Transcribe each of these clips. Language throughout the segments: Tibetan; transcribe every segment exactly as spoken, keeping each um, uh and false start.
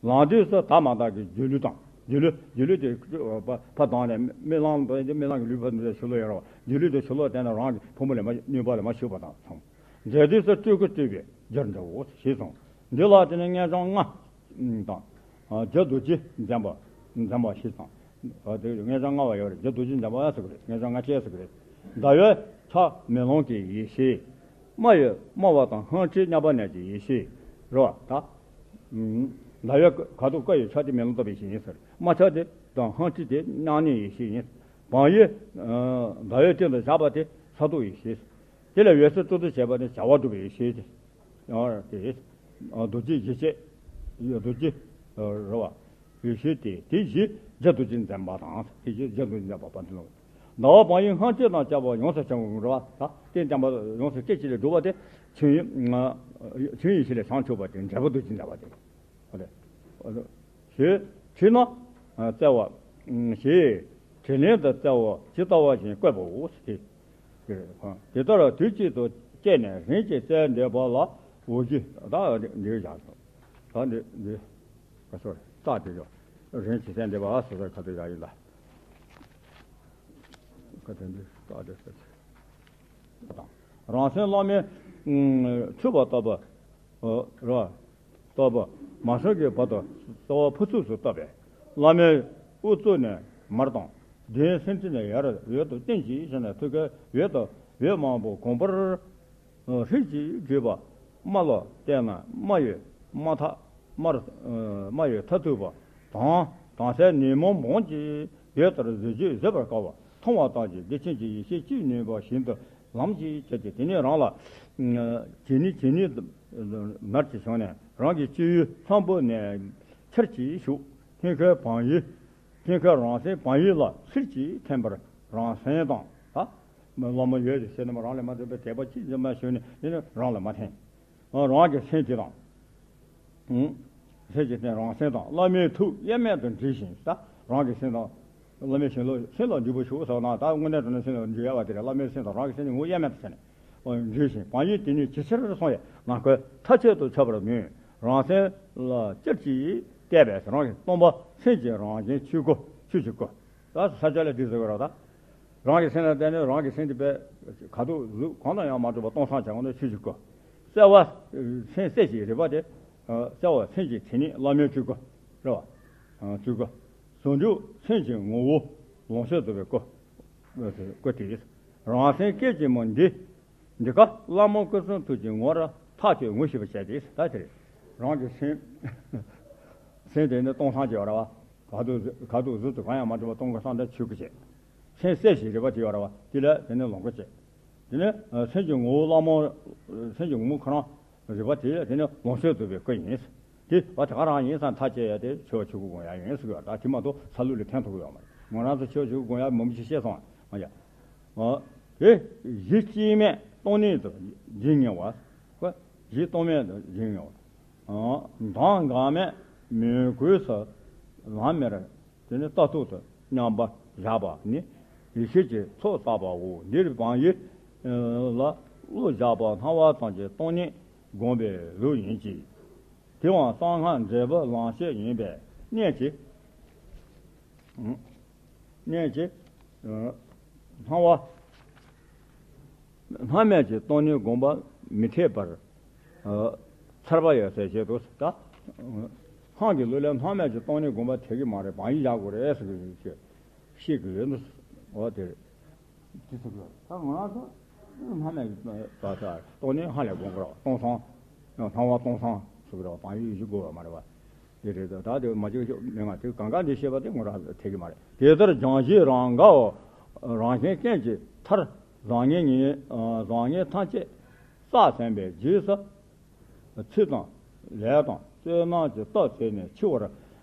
ལང་དུས་སུ་དག་མ་དག་གི་སྒྱུ་ལུས་དང་། སྒྱུ་ལུས། སྒྱུ་ལུས་དེ་ཕ་དང་ནས་རྨི་ལམ་དང་རྨི་ལམ་གྱི་ལུས་ཕར་ཕྱི་ལོགས་ཡོད་རེད་བ། སྒྱུ་ལུས་དེ་ཕྱི་ལོགས་བསྟན་ནས་རང་གི་ཕུང་པོ་ལས་མ་སྣོད་པ་ལས་མ་ཞུགས་པ་དང་མཚུངས། མཛད་དུས་སུ་སྤྲུལ་སྐུ་སྤྲུལ་པའི་རྒྱུར་འགྲོའོ་ཞེས་གསུངས། འདི་ལ་དེ་ནི་རྔན་སྦྱང་ལྔ་དང་། རྒྱུ་རྡོ་རྗེ་འཛིན་པ། འཛིན་པ་ཞེས་དང་། དེ་རྔན་སྦྱང་ལྔ་བ་ཡོད་རེད། རྒྱུ་རྡོ་རྗེ་འཛིན་པ་ཟེར་གི་རེད། རྔན་སྦྱང་ལྔ་ཆེ་ཟེར་གི་རེད། ཟླ་བའི་ཆ་མེ་ལོང་གི་ཡེ་ཤེས། སྨྲ་བའི་སྨྲ་བ་དང་སྔགས་ཁྲིད་མཉམ་པ་ནས་ཀྱི་ཡེ་ཤེས་རེད་བ་ད། ཟླ་བའི་ག་དུ་ཀ་ཡི་ཆ་དེ་མེ་ལོང་ལྟ་བུའི་ཡེ་ཤེས་ཡིན་ཟེར། སྨྲ་ཆ་དེ་དང་སྔགས་ཁྲིད་དེ་སྣང་བརྙན་ཡེ་ཤེས་ཡིན། བག་ཡོད་ཟླ་བའི་སྟེང་དུ་བཞག་པ་དེ་ས་རྡོ་ཡེ་ཤེས། དེ་ལ་འོད་གསལ་སྤྲོ་བསྡུ་བྱས་པ་ནི་བྱ་བ་སྒྲུབ་པའི་ཡེ་ཤེས་ཏེ། ཡང་དེ་རྡོ་རྗེ་ཡེ་ཤེས། རྡོ་རྗེ་རེད་བ། ཡེ་ཤེས་ཏེ་དེ་བཞི་རྒྱུ་རྡོ་རྗེ་འཛིན་པ་དང་། དེ་བཞི་རྒྱུ་རྡོ་རྗེ་འཛིན་པ་པ་དེ་ལ། ཟླ་བ་བག་ཡོད་སྔགས་ཁྲིད་དང་བཅས་པ་ཡོངས་སུ་བྱང་བ་རེད་བ་ད། རྟེན་བརྟེན་པ་ཡོངས་སུ་སྐད་ཅིག་ལས་སྒྲུབ་པ་དེ་ཆོས་ཆོས་ཡེ་ཤེས་ལས་བྱང་ཆུབ་པ་དེ་འབྲས་བུ་རྡོ་རྗེ་འཛིན་པ་དེ། ཞེས་དྲིས་ན། བརྩེ་བ། ཞེས་དྲིས་ལན་དུ་བརྩེ་བ་ཇི་ལྟ་བ་བཞིན་བཀོད་པའོ། ཞེས་དེ་ལྟར་དུས་གཅིག་ཏུ་སྐྱེས་ནས་རིམ་གྱིས་བཙལ་འདོད་པ་ལ་འོ་བཞི་ད་འདི་བཞག་སོ། ད་འདི་འདི་ག་སོ་རྟགས་དེ་ཡོད། རིམ་གྱིས་བཙལ་འདོད་པ་ལ་སོ་སོར་ཁ་ཐུག་བཞག་ཡིན་ལ། ཁ་ཐུག་འདི་རྟགས་དེ་སོ། དང་། རང་སེམས་བླ་མའི་འཁྲུལ་པ་ལྟ་བུ་རེད་བ། ལྟ་བུ་མ་བྱུང་གི་བར་དུ་རྩ་བ་ཕུར་ཚུགས་སུ་བཏབ་པས། བླ་མའི་དབུ་གཙུག་ནས་མར་དང་། གདན་སེམས་ཅན་ནས་ཡར་འོད་དུ་བསྟན་ཅིང་བྱས་ནས་ཐུགས་ཀའི་འོད་དུ་འོད་མང་པོ་གོང་བུར་ཧྲིལ་གྱིས་བརྗོད་པ། སྨྲ་ལ་བལྟས་ན་སྨྲ་ཡོད་སྨྲ་ཐག་སྨྲ་སྨྲ་ཡོད་མཐར་ཐུག་པ་དང་། དྭངས་གསལ་ཉོན་མོངས་བོངས་ཀྱིས་འོད་ལྟར་བཟོད་བྱེད་བཟོད་པར་དཀའ་བ། མཐོང་བ་ལྟར་གྱི་བདེ་ཆེན་གྱི་ཡེ་ཤེས་ཀྱིས་ནོན་པ་བཞིན་དུ་ལམ་གྱིས་བྱས་ཏེ། དེ་ནས་རང་ལ་ཇི་ནི་ཇི་ནི་མར་གྱི་བྱུང་ནས་རང་གི་སྤྱོད་ཡུལ་ལྷམ་བུ་ནས་ཁྱེར་གྱིས་ཞུགས། སྙིང་ཁའི་བག་ཡོད། སྙིང་ཁའི་རང་སེམས་བག་ཡོད་ལ་ཚུལ་གྱིས་འཐེན་པར་རང་སེམས་དང་། ད་བླ་མ་ཡོད་ཅེས་ཟེར་ནས་མ་རང་ལས་མ་འདོད་པའི་དད་པ་ཅི་འཛིན་མ་ཞུགས་ནས་དེ་ནི་རང་ལ་མ་འཐེན། རང་གི་སེམས་དེ་དང་། སེམས་ཀྱི་སྟེང་རང་སེམས་དང་བླ་མའི་ཐུགས་དབྱེར་མེད་དུ་འདྲིས་ཤིང་། ད་རང་གི་སེམས་དང་། བླ་མའི་བྱིན་རླབས་སེམས་ལ་འཇུག་པར་ཞུ་ཟེར་ན། ད་དངོས་གནས་དྲང་གནས་སེམས་ལ་འཇུག་ཡ་བ་དེ་རེད། བླ་མའི་སེམས་དང་རང་གི་སེམས་ནི་ངོ་བོ་དབྱེར་མེད་དུ་བྱས་ནས་འདྲིས་ཤིང་། བག་ཡོད་དེ་ཉིད་ཇི་ཆེར་སོང་ཡང་ནམ་མཁའི་མཐའ་གཅིག་ཏུ་ཁྱབ་པར་མོས། རང་སེམས་ལ་ཅིར་གྱིས་བལྟས་པས། རང་གི་སྟོང་པ་སེམས་ཀྱི་རང་བཞིན་ཆོས་སྐུ་ཆོས་ཀྱི་སྐུ། ད་ས་ཆ་ལ་འདི་ཟེར་བ་རེད་ད། རང་གི་སེམས་ལ་བལྟས་ནས་རང་གི་སེམས་དེ་པས་ཁ་དོག་གཟུགས་གང་དང་ཡང་མ་གྲུབ་པ་སྟོང་སང་བྱ་བ་ནི་ཆོས་ཀྱི་སྐུ། གསལ་བ་སེམས་གསལ་ཞིང་རིག་པ་དེ། གསལ་བ་སེམས་ཀྱི་མཚན་ཉིད་བླ་མའི་སྤྲུལ་སྐུ་རེད་བ། སྤྲུལ་སྐུ། ཟུང་འཇུག་སེམས་ཀྱི་ངོ་བོ་ལོངས་སྤྱོད་རྫོགས་པའི་སྐུ། སྐུ་དེ། རང་སེམས་སྐད་ཅིག་མ་འདི། འདི་ཀ་བླ་མ་སྐུ་གསུང་ཐུགས་ཀྱི་ངོ་བོར་ཐག་ཆོད་ངོ་ཤེས་པར་བྱས་ཏེ། ད་དེ་རེད། རང་གི་སེམས། སེམས་དེ་ནི་སྟོང་སང་བྱ་བ་རེད་བ། ཁ་དོག་གཟུགས་དེ་གང་ཡང་མ་གྲུབ་པ་སྟོང་གི་སང་དེ་ཆོས་སྐུ་བྱས། སེམས་གསལ་ཞིང་རིག་པ་དེ་ཡོད་རེད་བ། དེ་ལ་དེ་ནི་ལོངས་སྐུ་བྱས། དེ་ནི་སེམས་ཀྱི་ངོ་བོ་བླ་མ། སེམས་ཀྱི་ངོ་བོ་ཁོ་རང་རིག་པ་དེ་དེ་ནི་ལོངས་སྤྱོད་རྫོགས་པའི་སྐུ་ཡིན། དེ་བ་དེ་ག་རང་ཡིན་བསམ་ཐག་བཅད་ཡ་དེ་ཆོས་ཆོས་སྐུ་དགོངས་ཡ་ཡིན་ཟེར་གི་ཡོད། ད་དེ་མ་གཏོགས་ས་ལུགས་ལ་འཐེན་ཐུབ་ཀྱི་ཡོད་མ་རེད། ང་རང་ཚོ་ཆོས་ཆོས་སྐུ་དགོངས་ཡ་མང་པོ་ཞིག་བཤད་སོང་ང་། ཡ། དེ་གཞི་སྐྱེ་མེད་སྟོང་ཉིད་དུ་བརྗིད་ངེས་པ། གཞི་སྟོང་མེད་དུ་བརྗིད་ངེས་པ། མདངས་འགག་མེད་མོས་གུས་སུ་ལམ་མེར། དེ་ནི་ལྟ་ཐུབ་ཏུ་མཉམ་པར་བཞག་པ་ནི་ཡེ་ཤེས་ཀྱི་ཚོགས་བསགས་པའོ། འདིར་བག་ཡོད་ལ་བློ་བཞག་པ་སྣང་བ་ཙམ་གྱི་སྟོང་ཉིད་བསྒོམ་པའི་ལུགས་ཡིན་གྱི། དེའང་གསང་སྔགས་འབྲས་བུ་ལམ་ཤེས་ཡིན་པས་གནད་ཀྱི། གནད་ཀྱི། སྣང་བ། སྣང་མེད་ཀྱི་སྟོང་ཉིད་བསྒོམ་པ་མི་འཐད་པར། ཚར་བ་ཡོད་ཟེར་བཞེད་དུ་ད། སྔགས་ཀྱི་ལུགས་ལས་སྣང་མེད་ཀྱི་སྟོང་ཉིད་བསྒོམ་པ་འཐད་ཀྱི་མ་རེད། བག་ཡོད་བཞག་དགོས་རེད་ཟེར་གྱི་ཞིག་གི་ཡོད་འདུག་འོ་དེ་རེད། དེ་ཚོ་གི་ད་ང་རང་ཚོ་སྣང་མེད་ཀྱི་ད་ད་སྟོང་ཉིད་ཧ་ལས་བསྒོམ་དགོས་རེད་བ། སྟོང་སང་། སྣང་བ་སྟོང་སང་ཟེར་གྱི་རེད་བ། བག་ཡོད་བཞི་དགོས་པ་མ་རེད་བ། དེ་རེད། ད་ད་དེ་མ་བཅོས་ཤོག་མི་ང་དེ་གང་ག་འདི་བཤད་པ་དེ་ངོ་ར་འཐད་ཀྱི་མ་རེད། དེ་ལྟར་སྦྱང་གཞི་རང་དགའ་བ་རང་བཞིན་རྐྱེན་གྱིས་མཐར་བཟང་ངན་ཉིད་བཟང་ངན་ཐམས་ཅད་བསགས་ཟིན་པའི་རྗེས་སུ། ཚིག་དང་ལས་དང་བསོད་ནམས་ཀྱི་སྟོབས་བྱས་ནས་འཆི་བར་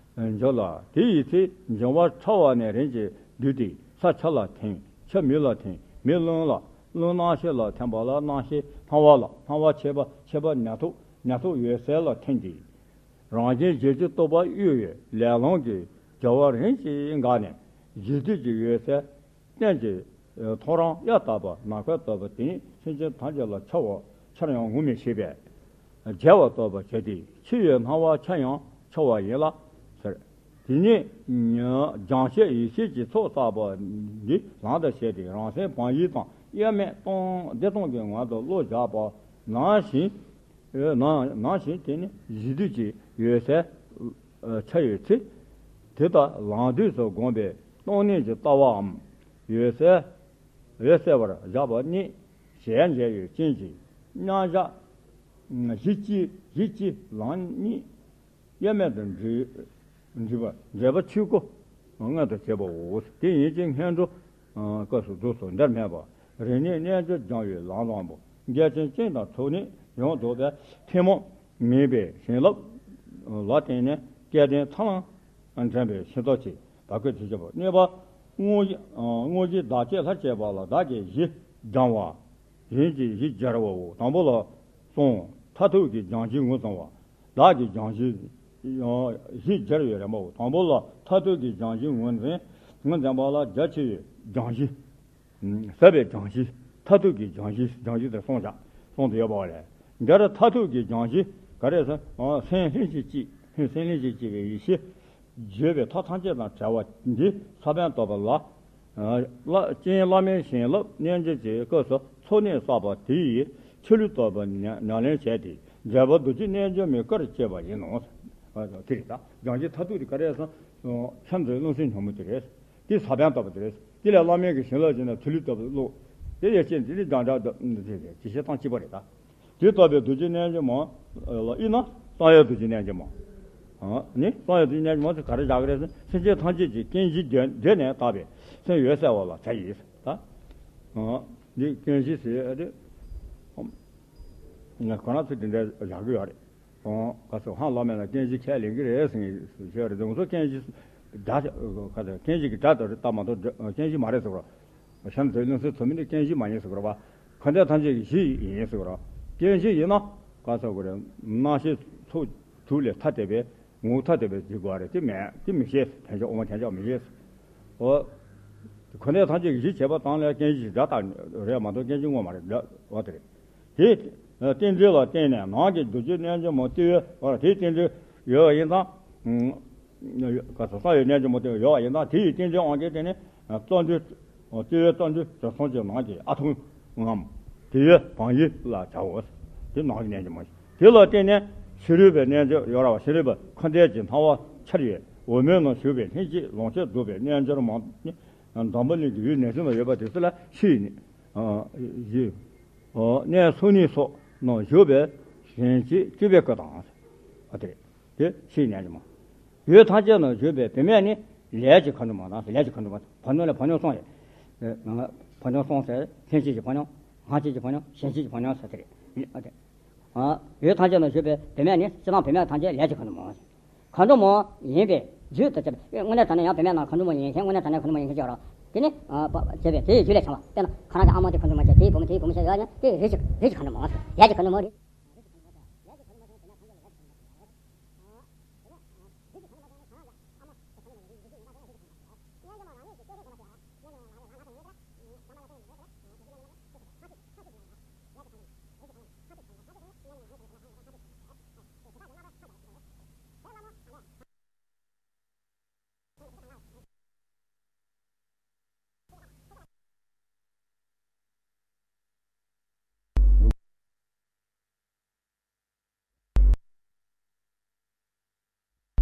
འགྱུར་ལ། དེ་ཡི་ཚེ་འབྱུང་བ་ཕྲ་བ་ནས་རིམ་གྱིས་བསྡུས་ཏེ། ས་ཆུ་ལ་ཐིམ། ཆུ་མེ་ལ་ཐིམ། མེ་རླུང་ལ། རླུང་རྣམ་ཤེས་ལ་ཐིམ་པ་ལ་རྣམ་ཤེས་སྣང་བ་ལ། སྣང་བ་མཆེད་པ། མཆེད་པ་ཉ་ཐོག་ཉ་ཐོག་འོད་གསལ་ལ་ཐིམ་སྟེ། རང་བཞིན་གཞིར་གྱུར་རྟོག་པ་གཡོ་བའི་ལས་ལམ་གྱི་རྒྱལ་བ་རིམ་གྱིས་འགགས་ནས་གཞི་དུས་ཀྱི་འོད་གསལ་རྟེན་གྱི་ཐོ་རངས་གཡའ་དག་པ་ནམ་མཁའ་ལྟ་བུ་དེ་ཉིད་སེམས་ཅན་ཐམས་ཅད་ལ་འཆར་བ་འཆར་ཡང་ངོམས་མི་ཤེས་པས་མཇལ་བ་ལྟ་བུར་བྱས་ཏེ། འཆི་བའི་སྣང་བ་འཆར་ཡང་ འཆར་བ་ཡིན་ལ་ཟེར། དེ་ནས་སྦྱང་བྱའི་ཡེ་ཤེས་ཀྱི་ཚོགས་བསགས་པ་འདི་ལམ་དུ་བྱས་ཏེ་རང་སེམས་བག་ཡིད་དང་དབྱེར་མེད་སྟོང་བདེ་སྟོང་གི་ངང་དུ་བློ་བཞག་པ་ནང་བཞིན། ནང་ནང་བཞིན་དེ་ནི་གཞི་དུས་ཀྱི་འོད་གསལ་འཆར་བའི་ཚེ། དེ་ལྟར་ལམ་དུས་སུ་བསྒོམས་པའི་སྟོང་ཉིད་ཀྱི་ལྟ་བའམ་འོད་གསལ་འོད་གསལ་བར་བཞག་པ་ནི་ཞལ་མཇལ་བའི་རྐྱེན་གྱིས་མཉམ་བཞག་གཞི་གཅིག་གཞི་གཅིག་ལམ་གཉིས་དབྱེར་མེད་དུ་འདྲིས་འདྲིས་པ་འདྲེས་པ་ཆོས་སྐུ་མངོན་དུ་བྱེད་པའོ། དེ་ཡིན་གྱི་སྔོན་འགྲོ་སྐབས་སུ་རྫོགས་སོ། འདིར་སྨྲས་པ། རིམ་གཉིས་རྣལ་འབྱོར་སྦྱང་བའི་ལམ་བཟང་པོ། རྒྱལ་ཆེན་བསྟན་དང་ཚོགས་གཉིས་ཡོངས་རྫོགས་པའི་ཐུན་མོང་མིན་པའི་བྱིན་རླབས་ལ་བརྟེན་ནས་སྐལ་ལྡན་ཐར་ལམ་འདྲེན་པའི་ཤིང་རྟ་ཆེ་བ་ཀུན་གྱི་སྤྱོད་པ། གནོད་པ་དངོས་གཞི་དངོས་གཞི་བདག་བསྐྱེད་ལྷར་བཅས་པ་ལ་བདག་གིས་གཞི་སྦྱང་བ། གཞན་གྱིས་གཞི་སྦྱར་བའོ། དང་པོ་ལ་གསུངས། མཐར་ཐུག་གི་སྦྱང་གཞི་ངོས་བཟུང་བ། བདག་གིས་སྦྱང་གཞི། གཞི་སྦྱར་བའི་རིམ་པའོ། དང་པོ་ལ་མཐར་ཐུག་གི་སྦྱང་གཞི་ངོས་འཛིན། ངོས་འཛིན་པ་ལ་རྒྱ་ཆེ་བའི་སྦྱང་གཞི། ཟབ་པའི་སྦྱང་གཞི། མཐར་ཐུག་གི་སྦྱང་གཞི། སྦྱང་གཞི་དེ་གསུངས་བཞག་གསུངས་དུ་ཡོད་པ་རེད། འདིར་མཐར་ཐུག་གི་སྦྱང་གཞི་ག་རེ་ཟེར། སེམས་ལྷན་ཅིག་སྐྱེས། སེམས་ལྷན་ཅིག་སྐྱེས་པའི་ཡེ་ཤེས། བརྗོད་པའི་ཐབས་ཐམས་ཅད་དང་བྲལ་བ་འདི་ས་བོན་ལྟ་བུ་ལ། ལ་རྐྱེན་བླ་མའི་བྱིན་རླབས་རྣལ་འབྱོར་གྱི་སྐབས་སུ་ཚོགས་གཉིས་བསགས་པ་དེ་ཡི་ཆུ་ལུད་ལྟ་བུ་ཉམས་ལེན་བྱས་ཏེ་འབྲས་བུ་རྡོ་རྗེ་རྣལ་འབྱོར་མའི་སྐུར་སྐྱེས་པ་ཡིན་ནོ། དེ་རེད་ད། སྦྱང་གཞི་མཐར་ཐུག་དེ་ག་རེ་ཟེར། ཤམ་དུ་རླུང་སེམས་ཉོན་མོངས་དེ་རེད། དེ་ས་བོན་ལྟ་བུ་དེ་རེད། དེ་ལས་བླ་མའི་གི་བྱིན་རླབས་ཀྱིས་ན་ཆུ་ལུད་ལྟ་བུ་བླུགས། དེ་ཡེ་ཤེས་འདི་ནི་སྦྱང་བྱ་འདི་ཇི་ཞིག་སྟངས་གཅིག་པ་རེད་ད། དེ་ལྟ་བུའི་རྡོ་རྗེ་རྣལ་འབྱོར་མ་ལ་དབྱེ་ན་བསམ་ཡས་རྡོ་རྗེ་རྣལ་འབྱོར་མ། ནི་བསམ་ཡས་རྡོ་རྗེ་རྣལ་འབྱོར་མ་དེ་ག་རེ་བཞག་གི་རེད་ཟེར་ན། སེམས་ཅན་ཐམས་ཅད་ཀྱི་རྐྱེན་གཞི་འདི་ནས་བཏགས་པའི་སེམས་འོད་གསལ་བ་ལ་བྱ་ཡིས་ད། འདི་རྐྱེན་གཞི་ཟེར་ཡས་དེ། ཁོ་རང་ཚོས་དེ་འདྲ་བཞག་གི་ཡོད་རེད། ག་སོ་ཧང་ལ་མེད་ན་རྐྱེན་གཞི་ཁས་ལེན་གྱི་རེད་ཟེར་ནས་བཤད་རེད། དེ་ཚོ་རྐྱེན་གཞི་སྒྲ་ག་ཚོད་རྐྱེན་གཞི་གི་སྒྲ་ལྟ་རེད་ལྟ་མ་གཏོགས་སྒྲ་རྐྱེན་གཞི་མ་རེད་ཟེར་བ། གཞན་དོན་ལུང་སོགས་ཚོ་མི་ནི་རྐྱེན་གཞི་མ་ཡིན་ཟེར་བ། འཁོར་འདས་ཐམས་ཅད་ཀྱི་གཞི་ཡིན་ཟེར་བ། རྐྱེན་གཞི་ཡིན་ན་ག་ཚོད་གོ་རེད། རྣམ་ཤེས་ཚོགས་དྲུག་ལས་ཐ་དད་པའི་ངོ་བོ་ཐ་དད་པའི་གཞི་དགོས་རེད། དེ་མེད་དེ་མི་ཤེས། དོན་བྱ་དབུ་མ་དོན་བྱ་མི་ཤེས། འོ། འཁོར་འདས་ཐམས་ཅད་ཀྱི་གཞི་བྱས་པ་དང་ལས་རྐྱེན་གཞི་སྒྲ་དང་རེད་མ་གཏོགས་རྐྱེན་གཞི་དངོས་མ་རེད། འོ་དེ་རེད། དེ་རྟེན་འབྲེལ་ལ་བརྟེན་ནས་ནང་གི་རྡོ་རྗེ་རྣལ་འབྱོར་མ་ལྟེ་བའི་བར་དེའི་རྟེན་འབྲེལ་ཡོད་པ་ཡིན་ཙང་། ག་ཚོད་བསམ་ཡས་རྣལ་འབྱོར་མ་ལྟེ་བ་ཡོད་པ་ཡིན་ཙང་དེ་ཡི་རྟེན་འབྲེལ་དབང་གིས་བརྟེན་ནས་རྩ་མདུད། ལྟེ་བའི་རྩ་མདུད་དྲི་བསུང་གི་ནང་གི་ཨ་ཐུང་ངམ། དེ་ཡི་བག་ཡིད་ལ་བྱའོ། དེ་ནང་གི་རྣལ་འབྱོར་མ། དེ་ལ་བརྟེན་ནས་ཕྱི་རོལ་པའི་རྣལ་འབྱོར་ཡོད་ར་བ། ཕྱི་རོལ་པ་འཁོར་འདས་ཀྱི་སྣང་བ་འཆར་བའི་འོད་མའི་ནང་བཞུགས་པའི་ལྷན་སྐྱེས་ལོངས་སྤྱོད་རྫོགས་པའི་རྣལ་འབྱོར་མ་ནི་འཛམ་བུ་གླིང་གི་ཡུལ་ནན་ཤིང་ལ་ཡོད་པ་དེ་ཚོ་ལ་ཕྱི་ཡི་གནས། གནས་སོ་གཉིས་སོགས་ནང་བཞུགས་པའི་གཞན་གཅེས་སྤྱོད་པའི་སྐུ་དང་། ཨ་དེ་དེ་ཕྱིའི་རྣལ་འབྱོར་མ། ཡུལ་ཐམས་ཅད་ན་བཞུགས་པའི་བུད་མེད་ནི་ལས་ཀྱི་མཁའ་འགྲོ་མ་དང་། ལས་ཀྱི་མཁའ་འགྲོ་མ་བར་སྣང་ལས་བར་སྣང་གསུངས་ཡོད། བར་སྣང་གསུངས་ཟེར། ལྷན་སྐྱེས་ཀྱི་བར་སྣང་། ངག་བཅས་ཀྱི་བར་སྣང་། གཞན་གཅེས་ཀྱི་བར་སྣང་ཟེར་དེ་རེད། ཨ་དེ། ཡུལ་ཐམས་ཅད་ན་བཞུགས་པའི་བུད་མེད་ནི་སྤྱིར་བཏང་བུད་མེད་ཐམས་ཅད་ལས་ཀྱི་མཁའ་འགྲོ་མ། མཁའ་འགྲོ་མ་ཡིན་པས་རྒྱུད་དུ་བྱས་པའི་དངོས་གནས་དྲང་གནས་ཡང་བུད་མེད་ནང་མཁའ་འགྲོ་མ་ཡིན། གཞན་དངོས་གནས་དྲང་གནས་མཁའ་འགྲོ་མ་ཡིན་མཁན་ཅིག་ཡོད་རེད། དེ་ནི་བྱས་པས་དེའི་རྒྱུད་ལས་བྱུང་བ། དཔེར་ན་ཁོ་རང་གི་ཨ་མ་དེ་མཁའ་འགྲོ་མ་བྱས། དེའི་བུ་མོ་དེའི་བུ་མོ་བྱས་ཡོད་ན་དེ་རིགས་ཀྱི་རིགས་ཀྱི་མཁའ་འགྲོ་མ། ལས་ཀྱི་མཁའ་འགྲོ་མ་རེད།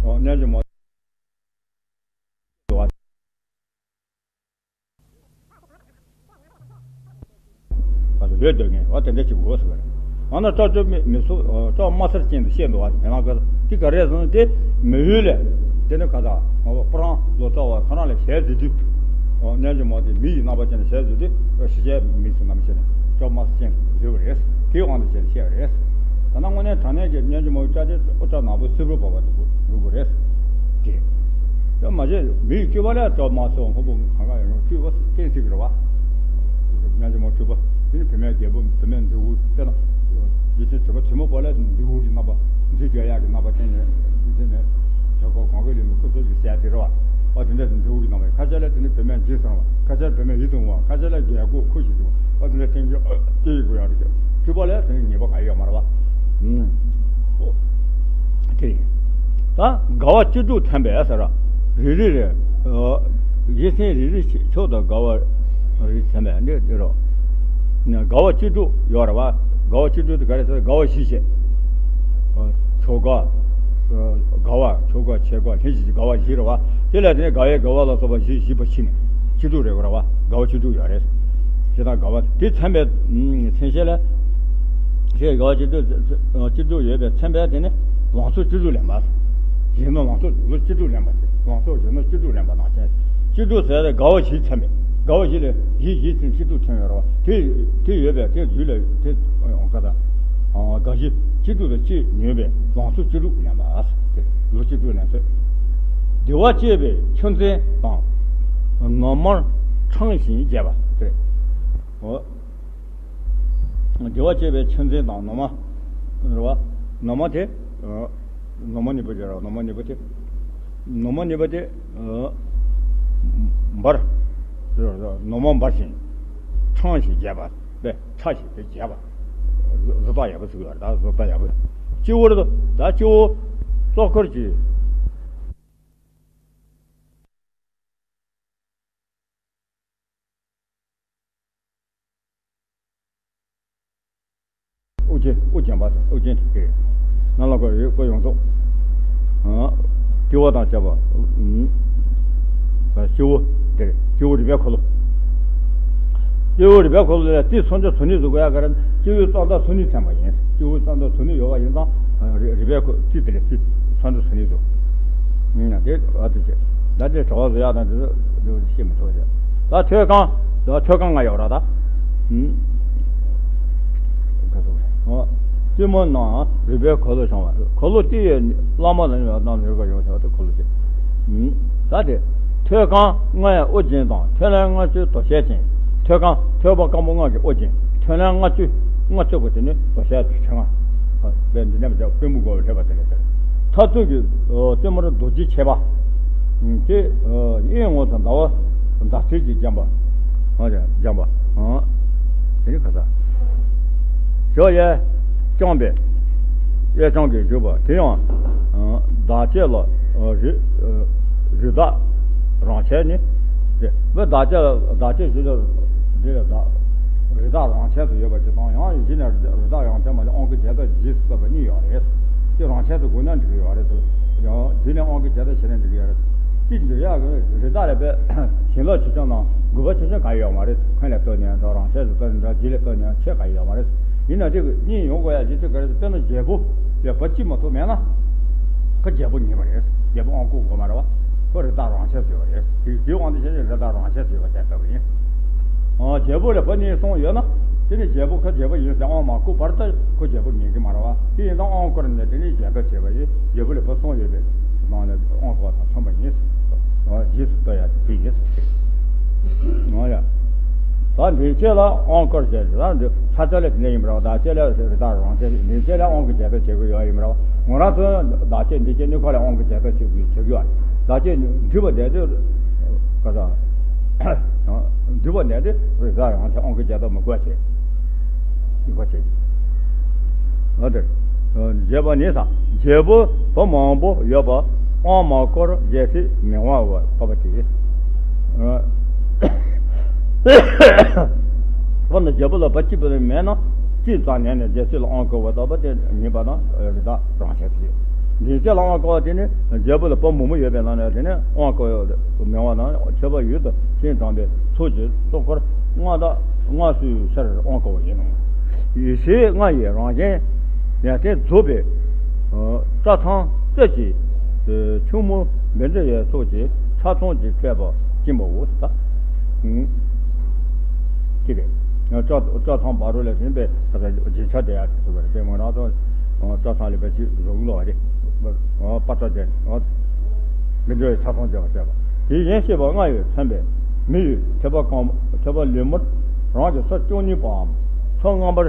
ཨོ། རྣལ་འབྱོར་མ། ལུས་སྡོད་མཁན་བ་དེ་འདྲ་ཅིག་དགོས་ཟེར་བ་རེད། ང་ན་སྐྲག་ཅོ་མི་མི་སུ་སྐྲག་དམར་སེར་ཅན་དུ་བཤད་འདུག་བ། མི་ལ་ག་དེ་ག་རེ་ཟེར་ན་དེ་མི་ཡུལ་ལས་དེ་ནི་ག་ད་སྤུ་རང་ལོ་ཙཱ་བ་ཁོ་རང་ལས་ཞལ་འཛིན་དུས། རྣལ་འབྱོར་མ་དེ་མི་ཡི་རྣམ་པ་ཅན་ལ་ཞལ་འཛིན་དུས་ཕྱི་རྒྱལ་མི་སུ་ནམ་ཞིག་ནས་སྐྲག་དམར་སེར་ཅན་དུ་འཛུལ་བ་རེད། དེའི་དབང་དུ་བྱས་ནས་བཤད་པ་རེད། ད་ན་དངོས་གནས་དྲང་གནས་ཀྱི་རྣལ་འབྱོར་མ་བོའི་སྐྲག་དེ་སྐྲག་དམར་པོ་སེར་པོ་བབས་པ་འདུག་འདུག་གི་རེད། དེ། ཡང་མ་བྱས་མི་ཡི་སྤྱོད་པ་ལས་སྐྲག་དམར་སེར་སྔོན་པོ་གང་ག་ཡོད་རུང་སྤྲུལ་པ་བསྟན་སྲིད་ཀྱི་རེད་བ། རྣལ་འབྱོར་མ་སྤྲུལ་པ་དེ་ནི་བུད་མེད་རྒྱལ་པོ་བུད་མེད་མཛེས་བོ་དཔེར་ན། རྗེ་བཙུན་དྲི་མེད་བཙུན་མོ་པོ་ལ་མཛེས་བོ་གི་རྣམ་པ་མཛེས་རྒྱ་ཡག་གི་རྣམ་པ་བསྟན་ནས་འཛིན་ནས་བྱ་སྒོ་གང་ག་ལས་མི་སྐུ་ཚོགས་ཀྱི་ཟས་དེ་རེད་བ། ཨ་དེ་འདྲ་དེ་མཛེས་བོ་གི་རྣམ་པ་ཡིན། ཁ་ཤས་ལ་དེ་ནི་བུད་མེད་འཇིགས་སོང་བ། ཁ་ཤས་བུད་མེད་ཡིད་དུ་འོང་བ། ཁ་ཤས་ལ་རྒྱལ་སྒོ་ཁུ་ཞིག་འདུག་ཨ་དེ་འདྲ་བསྟན་རྒྱུ་ཨ་དེ་ཡི་དགོས་ཡག་རེད། སྤྲུལ་པ་ལ་དེ་ནི་ངེས་པ་ག་ཡོད་མ་རེད་བ། ཨུམ། ཨོ། དེ་ཡིན། ད་དགའ་བ་བཅུ་དྲུག་ཐམ་པས་ཟེར་ར། རེ་རེ་རེ། ཨ། གཞི་ཚན་རེ་རེ་ཕྱོགས་དང་དགའ་བ་རེ་ཐམ་པས་འདི་འདི་རོ། དགའ་བ་བཅུ་དྲུག་ཡོད་རེད་བ། དགའ་བ་བཅུ་དྲུག་དེ་ག་རེ་ཟེར། དགའ་བ་བཞི་བྱས། ཨ། ཆོ་ག་ཨ། དགའ་བ། ཆོ་ག་ཆོས་གོས། ལྷན་ཅིག་དགའ་བ་བཞི་རེད་བ། དེ་ལ་དེ་ནས་དགའ་བའི་དགའ་བ་ལ་སོགས་པ་བཞི་བཞི་པོ་ཕྱེ་ནས་བཅུ་དྲུག་རེད་བ། དགའ་བ་བཅུ་དྲུག་ཡོད་རེད། ཇི་ལྟར་དགའ་བ་དེ་ཚན་པའི་མཚན་བཤད་ལ། ཞེས་དགའ་བ་བཅུ་དྲུག་བཅུ་དྲུག་ཡོད་པའི་ཚན་པས་དེ་ནི་ལང་ཚོ་བཅུ་དྲུག་ལེན་པ། གཞོན་ནུ་ལང་ཚོ་ལོ་བཅུ་དྲུག་ལེན་པ་སྟེ། ལང་ཚོ་གཞོན་ནུ་བཅུ་དྲུག་ལེན་པ་ནང་བཞིན། བཅུ་དྲུག་ཟེར་ཏེ་དགའ་བ་བཞི་ཚན་པས། དགའ་བ་བཞི་ལས་བཞི་བཞི་ཚན་བཅུ་དྲུག་ཐོན་ཡོད་རེད་བ། དེ་དེ་ཡོད་པས་དེ་རྒྱུད་ལ་དེ་ཡོང་ཀ་ད། དགའ་བཞི་བཅུ་དྲུག་ལ་སྤྱོད་ནུས་པའི་ལང་ཚོ་བཅུ་དྲུག་ལེན་པ། དེ་ལོ་བཅུ་དྲུག་ལེན་ཚོད། བདེ་བ་སྤྱོད་པའི་ཆུ་འཛིན་དང་ནོར་མར་ཕྲེང་བཞིན་རྒྱས་པ་སྟེ། འོ། བདེ་བ་སྤྱོད་པའི་ཆུ་འཛིན་དང་ནོར་མ་རེད་བ། ནོར་མ་དེ། ཨ། ནོར་མ་གཉིས་པོ་ཅེས་ར། ནོར་མ་གཉིས་པོ་དེ། ནོར་མ་གཉིས་པོ་དེ། ཨ། འབར། ནོར་མ་འབར་ཞིང་། ཕྲེང་བཞིན་རྒྱས་པ། པས་ཕྲ་ཞིང་དེ་རྒྱས་པ། བཟོ་བཟོ་ལྟ་ཡག་པོ་ཟེར་གྱི་ཡོད་རེད། ད་བཟོ་ལྟ་ཡག་པོ། སྤྱི་བོར་དུ། ད་སྤྱི་བོ་གཙོ་འཁོར་གྱི། དབུ་རྒྱན། དབུ་རྒྱན་པ་དང་། དབུ་རྒྱན་དེ་རེད། ནང་ལ་ཁོ་ཡོད། ཁོ་ཡོངས་རྫོགས། ཨ། སྤྱི་བོ་དང་བཅས་པ། ཨུམ། སྤྱི་བོ་དེ་རེད། སྤྱི་བོ་རིག་པའི་འཁོར་ལོ། སྤྱི་བོ་རིག་པའི་འཁོར་ལོ་ལ་ཏི་སོ་འཇོ་སོ་ནི་ཟུག་ག་ཡ་ག་ར། སྤྱི་བོའི་རྩ་མདའ་སོ་ནི་ཚན་པ་ཡིན། སྤྱི་བོའི་རྩ་མདའ་སོ་ནི་ཡོད་པ་ཡིན་ཙང་། ཨ། རིག་རིག་པའི་འཁོར་ཏི་དེ་ལ་ཏི་སོ་འཇོ་སོ་ནི་ཟུག་ཨུམ། དེ་ཨ་ཏི་ཆེ། ད་དེ་གྲྭ་བ་བཟོ་ཡག་དང་དེ་ཚོ་ཤེས་མི་ཐུབ་ཀྱི། ད་ཐོད་རྐང་། ད་ཐོད་རྐང་ལྔ་ཡོད་ར་ད། ཨུམ། ཨོ། བཙུན་མོ་རྣམས་རིག་པའི་འཁོར་ལོ་སྦྱོང་བ། འཁོར་ལོ་སྤྱི་ཡི་བླ་མ་ལ་ནི་རྣམས་རིག་པ་ཡོངས་བྱ་བ་སྟེ་འཁོར་ལོ་སྤྱི། ཨུམ། ད་དེ། ཐོད་རྐང་ལྔ་ཡི་དབུ་རྒྱན་དང་། ཐོད་རླངས་ལྔ་བཅུའི་དོ་ཤལ་ཅན། ཐོད་རྐང་ཐོད་པ་སྐམ་པོ་ལྔ་གི་དབུ་རྒྱན། ཐོད་རླངས་ལྔ་བཅུ། ལྔ་བཅུ་པོ་དེ་ནི་དོ་ཤལ་གྱི་ཕྲེང་བ། དཔེ་འདི་ནས་བྱ་བ་པུས་མོ་བསྒོར་བའི་ལྷས་པ་དེ་ལས་ཟེར། མཐར་ཐུག་གི། ཨོ། བཙུན་མོར་རྡོ་རྗེ་ཆེ་བ། ཨུམ། དེ། ཨོ། གཡས་ངོས་སུ་ཟླ་བ་ཟླ་ཚེས་ཀྱིས་བརྒྱན་པ། ཨོ། བརྒྱན་པ། ཨོ། དེ་ནི་ཁ་ས། ཞོ་ཡས་བརྐྱངས་པའི་གཡས་བརྐྱང་གིས་བཞུགས་པ་དེ་ཡང་། ཨོ། བདག་བསྐྱེད་ལ། ཨོ། རི། ཨོ། རི་དྭགས་རང་ཆས་ནི། དེ་བོད་བདག་བསྐྱེད་ལ། བདག་བསྐྱེད་ཞུ་ཚུལ་འདི་ལ་བདག་རི་དྭགས་རང་ཆས་སུ་ཡོད་པ་ཅིག་དང་། ཡང་གཞི་ནས་རི་དྭགས་རང་ཆས་མ་ལས་དབང་བསྐུར་རྒྱས་བཏབ་རྗེས་སུ་བསྟོད་པ་གཉིས་ཡོད་རེད། དེ་རང་ཆས་སུ་དགོས་ན་འགྲིག་གི་ཡོད་རེད། ཡང་རྗེས་ནས་དབང་བསྐུར་རྒྱས་བཏབ་བྱས་ན་འགྲིག་གི་ཡོད་རེད། གཅིག་འགྲིག་ཡག་གི་རི་དྭགས་ལ་དཔེ་བྱིན་རླབས་ཆེ་ཆུང་དང་དགོས་པ་ཆེ་ཆུང་གང་ཡང་ཡོད་མ་རེད། ཁོང་ལ་བསྟོད་ནས་འགྲོ། རང་ཆས་སུ་བསྟོད་ནས་འགྲོ། རྗེས་ལ་བསྟོད་ནས་ཆེ་གང་ཡང་ཡོད་མ་རེད། ཡིན་ན་དེ་གཉིས་ཡོང་དགོས་ཡག་གཞི་ཚུལ་ག་རེ་ཟེར། དཔེར་ན་རྒྱལ་པོ་ལ་བ་གཅིག་མ་གཏོགས་མེད་ན། ཁོ་རྒྱལ་པོ་ཉིད་མ་རེད། རྒྱལ་པོ་དབང་བསྐུར་དགོས་མ་རེད་བ། ཁོ་རི་དྭགས་རང་ཆས་སུ་ཡོད་པ་རེད། དེ་དེའི་དབང་དུ་བྱས་ནས་རི་དྭགས་རང་ཆས་སུ་ཡོད་པ་དེ་ལྟ་བུ་ཡིན། ཨ། རྒྱལ་པོ་ལ་བ་གཉིས་གསུམ་ཡོད་ན། དེ་ནི་རྒྱལ་པོ་ཁོ་རྒྱལ་པོ་ཡིན་ཟེར་དབང་མ་བསྐུར་བར་དུ་ཁོ་རྒྱལ་པོ་ཉིད་ཀྱི་མ་རེད་བ། དེ་ཡིན་ཙང་དབང་བསྐུར་ནས་དེ་ནི་རྒྱས་བཏབ་བྱས་པ་ཡིན། རྒྱལ་པོ་ལ་བ་གསུམ་ཡོད་པའི་ནང་ནས་དབང་བསྐུར་བ་དང་མཚུངས་པ་ཡིན། རྗེས་སུ་བསྟོད་ཡག་དེ་ཡིན། ཨོ་ཡ། ད་འདི་ཆེ་ལ་དབང་བསྐུར་བྱས། ད་འདི་ས་ཆ་ལ་དེ་འདྲ་ཡིན་པ་རེད་བ། ད་ཆེ་ལ་རི་དྭགས་རང་ཆས། འདི་ཆེ་ལ་དབང་གི་རྒྱས་བཏབ་བྱེད་དགོས་ཡོད་ཡིན་པ་རེད་བ། ང་རང་ཚོ་ད་ཆེ་འདི་ཆེ་ནི་ཁོ་ལ་དབང་གི་རྒྱས་བཏབ་བྱེད་དགོས་བྱེད་དགོས་ཡོད། ད་ཆེ་འདྲི་བ་འདས་དུས་ག་ས་འདྲི་བ་འདས་དུས་རི་དྭགས་རང་ཆས་དབང་གི་རྒྱས་བཏབ་མི་དགོས་བྱེད། ཡིན་པ་བྱེད། ཨ་དེ། བརྗེད་པ་ནི་ས། རྒྱལ་པོ་བུ་མང་པོ་ཡོད་པ་དབང་མ་བསྐུར་རྒྱལ་སྲིད་མི་དབང་བར་བབས་པ་དེ། དཔེར་ན་རྒྱལ་པོ་ལ་བ་གཅིག་པུ་མེད་ན། གཅིག་ཙམ་ཉན་ནས་རྒྱལ་སྲིད་ལ་དབང་བསྐུར་བ་ལྟ་བུ་དེ་ཉིད་པ་དང་རི་དྭགས་རང་ཆས་སུ་ཡོད། འདི་ཆེ་ལ་དབང་བསྐུར་བ་དེ་ནི་རྒྱལ་པོ་ལ་བུ་མང་པོ་ཡོད་པའི་ནང་ནས་དེ་ནི་དབང་བསྐུར་མི་དབང་དང་ཁྱད་པར་ཡུལ་དུ་ཆེན་དྲངས་པའི་ཚོགས་ཀྱི་གཙོ་འཁོར་མངའ་བདག་མངའ་གསོལ་ཕྱིར་དབང་བསྐུར་བ་ཡིན་ནོ། ཡེ་ཤེས་ལྔ་ཡི་རང་བཞིན་ཡོན་ཏན་རྫོགས་པའི་བཀྲག་མདངས་རྩལ་གྱི་ཆུ་མོ་བཻ་ཌཱུརྱ་སོགས་ཀྱི་ཁྲ་ཚོམ་གྱིས་སྤྲས་པ་སྐྱེས་བུའོ། ད་ཅི་རེད། བཀྲག་བཀྲག་མདངས་བ་རུ་ལ་ཟིན་པའི་རྗེས་ཆ་དེ་ཡང་དེ་ཚོ་རེད། དེ་མོ་རང་ཚོ་བཀྲག་མདངས་ལས་པ་ཅིག་བཟོ་གི་ལོ་བ་རེད། པ་ཏྲ་ཅན། བཻ་ཌཱུརྱ་ཁྲ་ཚོམ་གྱིས་སྤྲས་པ། དེ་བཞིན་གཤེགས་པ་ལྔ་ཡིས་མཚན་པའི་མི་ཡི་ཐོད་པ་སྐམ། ཐོད་པ་ལེབ་མོར་རང་གི་ས་བཅུ་གཉིས་པའམ། མཚོ་རྔམ་པར་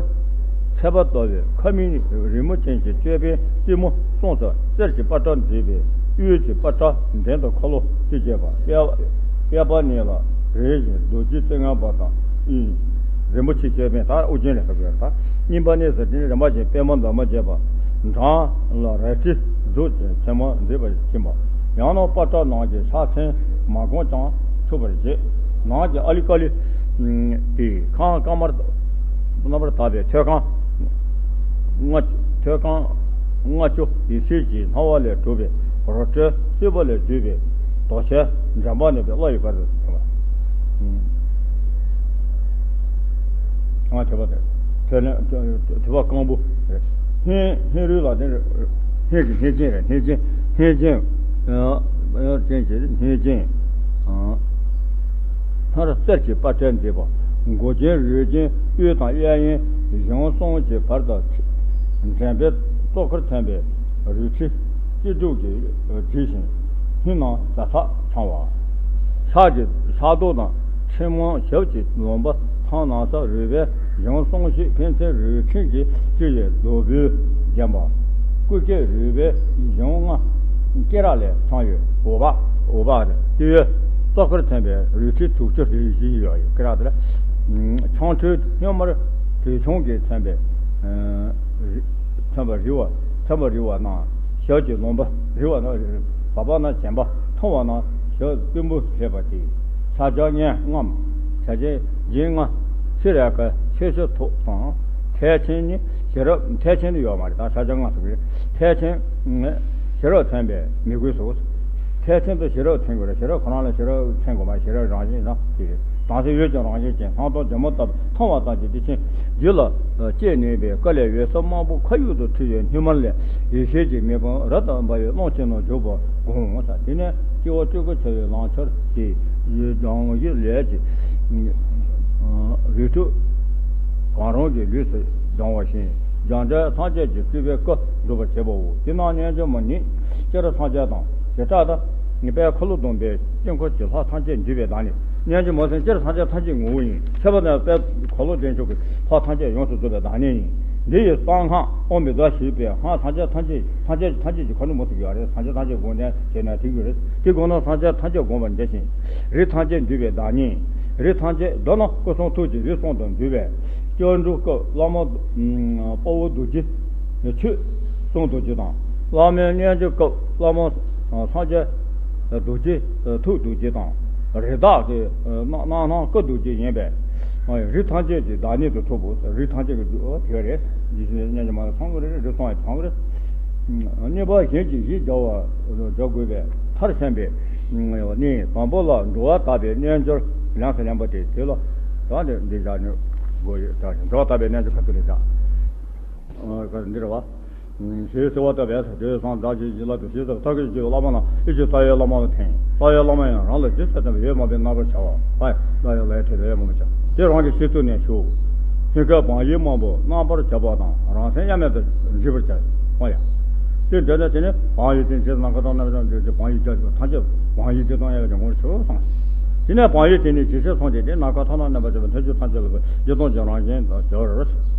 ཚད་པ་ལྟ་བུའི་ཁ་མིག་རིང་མོ་ཅན་གྱི་ཅོད་པན་རྩེ་མོ་གསུམ་དུ་གསེར་གྱི་པ་ཏྲ་མཛེས་པའི་གཡུ་གི་པ་ཏྲ་མདུན་དུ་ཁ་ལོ་བཅུ་བྱས་པ། གཡས་པ་ནས་ལ་རིམ་བཞིན་རྡོ་རྗེ་ཙོང་ཁ་པ་དང་ཨིན། རིན་པོ་ཆེའི་ཅོད་པན། ད་དབུ་རྒྱན་ལ་ཧ་གོ་ཡ། ད་གཉིས་པ་ནས་ཟེར་དེ་ནི་རིམ་པ་བཞིན་པད་མོ་འདབ་མ་བརྒྱད་པ། འབྲང་ལ་རལ་གྲི་མཛོད་ཅིག་ཆེན་མོ་མཛེས་པར་ཕྱིན་པ། ཡང་ན་པ་ཏྲ་ནང་གི་ཕྱག་མཚན་མ་བསྒོམས་ཀྱང་ཆོག་པར་བཞེད། ནང་གི་ཨ་ལི་ཀ་ལི་དེ་ཁང་དཀར་དམར་རྣམ་པར་དག་པའི་མཐོ་སྒང་ལྔ། མཐོ་སྒང་ལྔ་བཅུ་ཡི་ཚད་ཀྱི་སྣང་བ་ལས་གྲུབ་པའི་རོ་བྲལ་སྲིད་པ་ལས་བརྒྱུད་པའི་རྡོ་ཁྱེར་འདྲེན་པ་ནས་པའི་བློ་ཡི་བར་དུ་ཐིམ་པ། ཨང་། དེ་པ་དེ། དེ་ནས་དེ་པ་རྐང་པོ། སྙན་སྙན་རུས་ལ་དེ་སྙན་གྱི་སྙན་ཅན་རེད། སྙན་ཅན། སྙན་ཅན། ཨ། ཅན་གྱི་སྙན་ཅན། ཨ། སྔར་གསེར་གྱི་པ་ཏྲ་མཛེས་པ། མགོ་ཅན་རུས་ཅན་དབུས་དང་གཡས་གཡོན་གཞུང་གསུམ་གྱི་བར་དུ་འདྲེན་པའི་གཙོ་འཁོར་མཚོན་པའི་རལ་གྲི་སྐྱིལ་ཀྲུང་གིས་བྲིས་ཤིང་། སྙིང་ནང་ཟ་ཐག་འཆང་བ། ཕྱག་གི་ཕྱག་རྡོར་དང་ཕྲེང་མོ་ཞབས་ཀྱི་ལུང་པ་ཐང་ནགས་ཚལ་རུས་པའི་གཞུང་གསུམ་བཞི་ཕན་ཚུན་རུས་ཆེན་གྱིས་བཅིངས་པའི་རྡོ་སྦུལ་བརྒྱན་པ། སྐུ་སྐྱེ་རུས་པའི་གཞུང་ལྔ་སྐེ་རགས་ལས་ཚང་ཡོད། འོག་པ། འོག་པ་སྟེ་ཡོད། གཙོ་འཁོར་མཚོན་པའི་རལ་གྲི་དྲུག་ཅུ་རེ་བཞི་ཡོད། སྐེ་རགས་དེ་ལ་ཆང་འཁྲུལ་སྙོམས་མར་བྲེ་ཆུང་གིས་མཚོན་པའི། མཚོན་པ་རི་བ། མཚོན་པ་རི་བ་ན་ཞབས་ཀྱི་ལུང་པ། རི་བ་ན་བབ་པ་ན་བྱེམ་པ། འཐུང་བ་ན་ཞབས་གཏུམ་པོ་ཕེབས་པ་སྟེ། ཕྱག་རྒྱ་ལྔ་ལྔམ། ཕྱག་རྒྱ་རྒྱན་ལྔ། ཚེ་རབས་ཀྱི་ཆོས་སྤྱོད་ཐོག་དང་། ཐེག་ཆེན་ནི་ཞི་རབས། ཐེག་ཆེན་དུ་ཡོད་མ་རེད། ད་ཕྱག་རྒྱ་ལྔ་ཟེར་གི་རེད། ཐེག་ཆེན་ཞི་རབས་མཚོན་པའི་མི་གོས་སོ། ཐེག་ཆེན་དུ་ཞི་རབས་མཚོན་དགོས་རེད། ཞི་རབས་ཁོ་རང་ལ་ཞི་རབས་མཚོན་དགོས་མ། ཞི་རབས་རང་བཞིན་ན་དེ་རེད། དམ་ཚིག་ཡུལ་གྱི་རང་བཞིན་ཅན། སངས་རྡོར་རྒྱལ་མོ་ལྟ་བུ་མཐོང་བ་ཙམ་གྱིས་བདེ་ཆེན་རྒྱུད་ལ་སྐྱེས་ནུས་པའི་སྐུ་ལས་འོད་ཟེར་དམར་པོ་ཁ་དབུགས་སུ་འཕྲོས་པའི་སྙིགས་མར་ལས་ཡེ་ཤེས་ཀྱི་མེ་དཔུང་རབ་ཏུ་འབར་བའི་ཀློང་ཆེན་ནང་འཇུག་པར་དགོངས། དེ་ནས་སྐྱེ་བ་བཅུ་དགུ་འཆར་བའི་ལམ་ཁྱེར་ཏེ། སྦྱང་བའི་ལས་ཀྱི་རིགས་དྲུག་གང་རུང་གི་ལུས་སུ་སྦྱང་བ་བཞིན། སྦྱངས་འབྲས་ཐམས་ཅད་ཀྱི་སྤྲུལ་པའི་སྐུ་འགྲུབ་པར་བྱེད་པའོ། དེས་ན་རྣལ་འབྱོར་མ་ནི་སྤྱིར་ཐམས་ཅད་དང་། བྱེ་བྲག་ཏུ་དཔལ་འཁོར་ལོ་སྡོམ་པའི་དཀྱིལ་འཁོར་གྱི་ལྷ་ཐམས་ཅད་འདུས་པའི་བདག་ཉིད། རྣལ་འབྱོར་མ་ཟེར་སྤྱིར་ཐམས་ཅད་ཐམས་ཅད་ངོ་བོ་ཡིན། ཁྱད་པར་དུ་དཔལ་འཁོར་ལོ་བདེ་མཆོག་གི་ལྷ་ཐམས་ཅད་ཡོངས་སུ་རྫོགས་པའི་བདག་ཉིད་ཡིན། འདི་ཡི་གསང་སྔགས་ཨོཾ་བི་ཛ་ཞེས་པའི་སྔགས་ཐམས་ཅད་ཐམས་ཅད་ཐམས་ཅད་ཐམས་ཅད་ཀྱི་ཁ་ནུབ་མོ་ཟེར་གྱི་ཡོད་རེད། ཐམས་ཅད་ཐམས་ཅད་དགོངས་ནས་བྱས་ན་དེ་གི་རེད། དེ་དགོངས་ན་ཐམས་ཅད་ཐམས་ཅད་བསྒོམ་པར་འདི་བཞིན། རིགས་ཐམས་ཅད་འདུས་པའི་བདག་ཉིད། རིགས་ཐམས་ཅད་བསྡུ་ན་སྐུ་གསུང་ཐུགས་ཀྱི་རིགས་གསུམ་དུ་འདུས་པའི། སྐྱབས་འགྲོ་སྐུ་བླ་མ་དཔའ་བོ་རྡོ་རྗེ། ཆོས་གསུང་རྡོ་རྗེ་དང་། བླ་མའི་རྣལ་འབྱོར་སྐུ་བླ་མ་སངས་རྒྱས་རྡོ་རྗེ་ཐུགས་རྡོ་རྗེ་དང་། རིགས་བདག་གི་རྣམ་སྣང་སྐུ་རྡོ་རྗེ་ཡིན་པས། རིགས་ཐམས་ཅད་ཀྱི་བདག་ཉིད་དུ་ཐུབ་པོ། རིགས་ཐམས་ཅད་ཀྱི་རྒྱུ་དེ་རེད། རྗེས་ནས་སྙན་རྗེ་མ་ལ་ཚང་གི་རེད། རིགས་གསུམ་ཡང་ཚང་གི་རེད། གཉིས་པ་གཞན་གྱི་གཞི་སྦྱར་བ་སྦྱར་དགོས་པའི་མཐར་ཕྱིན་པའི་ནི། དང་པོ་ལ་འགྲོ་བ་དག་པའི་རྣལ་འབྱོར་ལམ་སེང་ལེན་པ་སྟེ། དེ་ལ་ད་འདི་འདི་བཞག་ནས་དགོས་ཡོད། ད་འགྲོ་བ་དག་པའི་རྣལ་འབྱོར་ག་ཚོད་རེད་ད། འདི་རེད་བ། ཞེས་གསོལ་བ་བཏབ་པས། དེ་བས་བཟང་བདག་གིས་ཅི་ལ་དུ་ཞེས་སོགས་ཐབས་མཁས་ཀྱི་རྗེས་སུ་བླ་མ་རྣམས་ཨི་ཅི་རྩ་བའི་བླ་མ་ལ་འཐེན། རྩ་བའི་བླ་མ་ཡང་རང་ལ་ཇི་སྲིད་ཐོན་པའི་འོད་དམར་པོས་མནར་བར་བྱ་བ། ཨ། རྩ་བའི་བླ་མའི་ཐད་དུ་འོད་དམར་པོ་བྱ། དེ་རང་གི་ཤེས་ཚུལ་ནས་ཞུ། སྙིང་གའི་བང་ཡིག་དམར་པོ་རྣམ་པར་བྱ་བ་དང་རང་སེམས་དབྱེར་མེད་དུ་འབྱེད་པར་བྱ། ཨོ་ཡ། དེ་འདྲ་ན་དེ་ནི་བང་ཡིག་དེ་ཇི་སྲིད་ནམ་མཁའ་དང་མཉམ་པར་བྱ་བ་བང་ཡིག་བྱ་ཐམས་ཅད་བང་ཡིག་དེ་དང་དབྱེ་བ་ཅན་ངོ་ཚུལ་སོང་། དེ་ནས་བང་ཡིག་དེ་ནི་ཇི་སྲིད་སོང་སྟེ་དེ་ནམ་མཁའ་ཐ་ན་མཉམ་པར་བྱ་བའི་མཐུན་ཕྱོགས་ཐམས་ཅད་ལ་བརྗིད་སྟོང་གི་རང་བཞིན་དུ་གྱུར།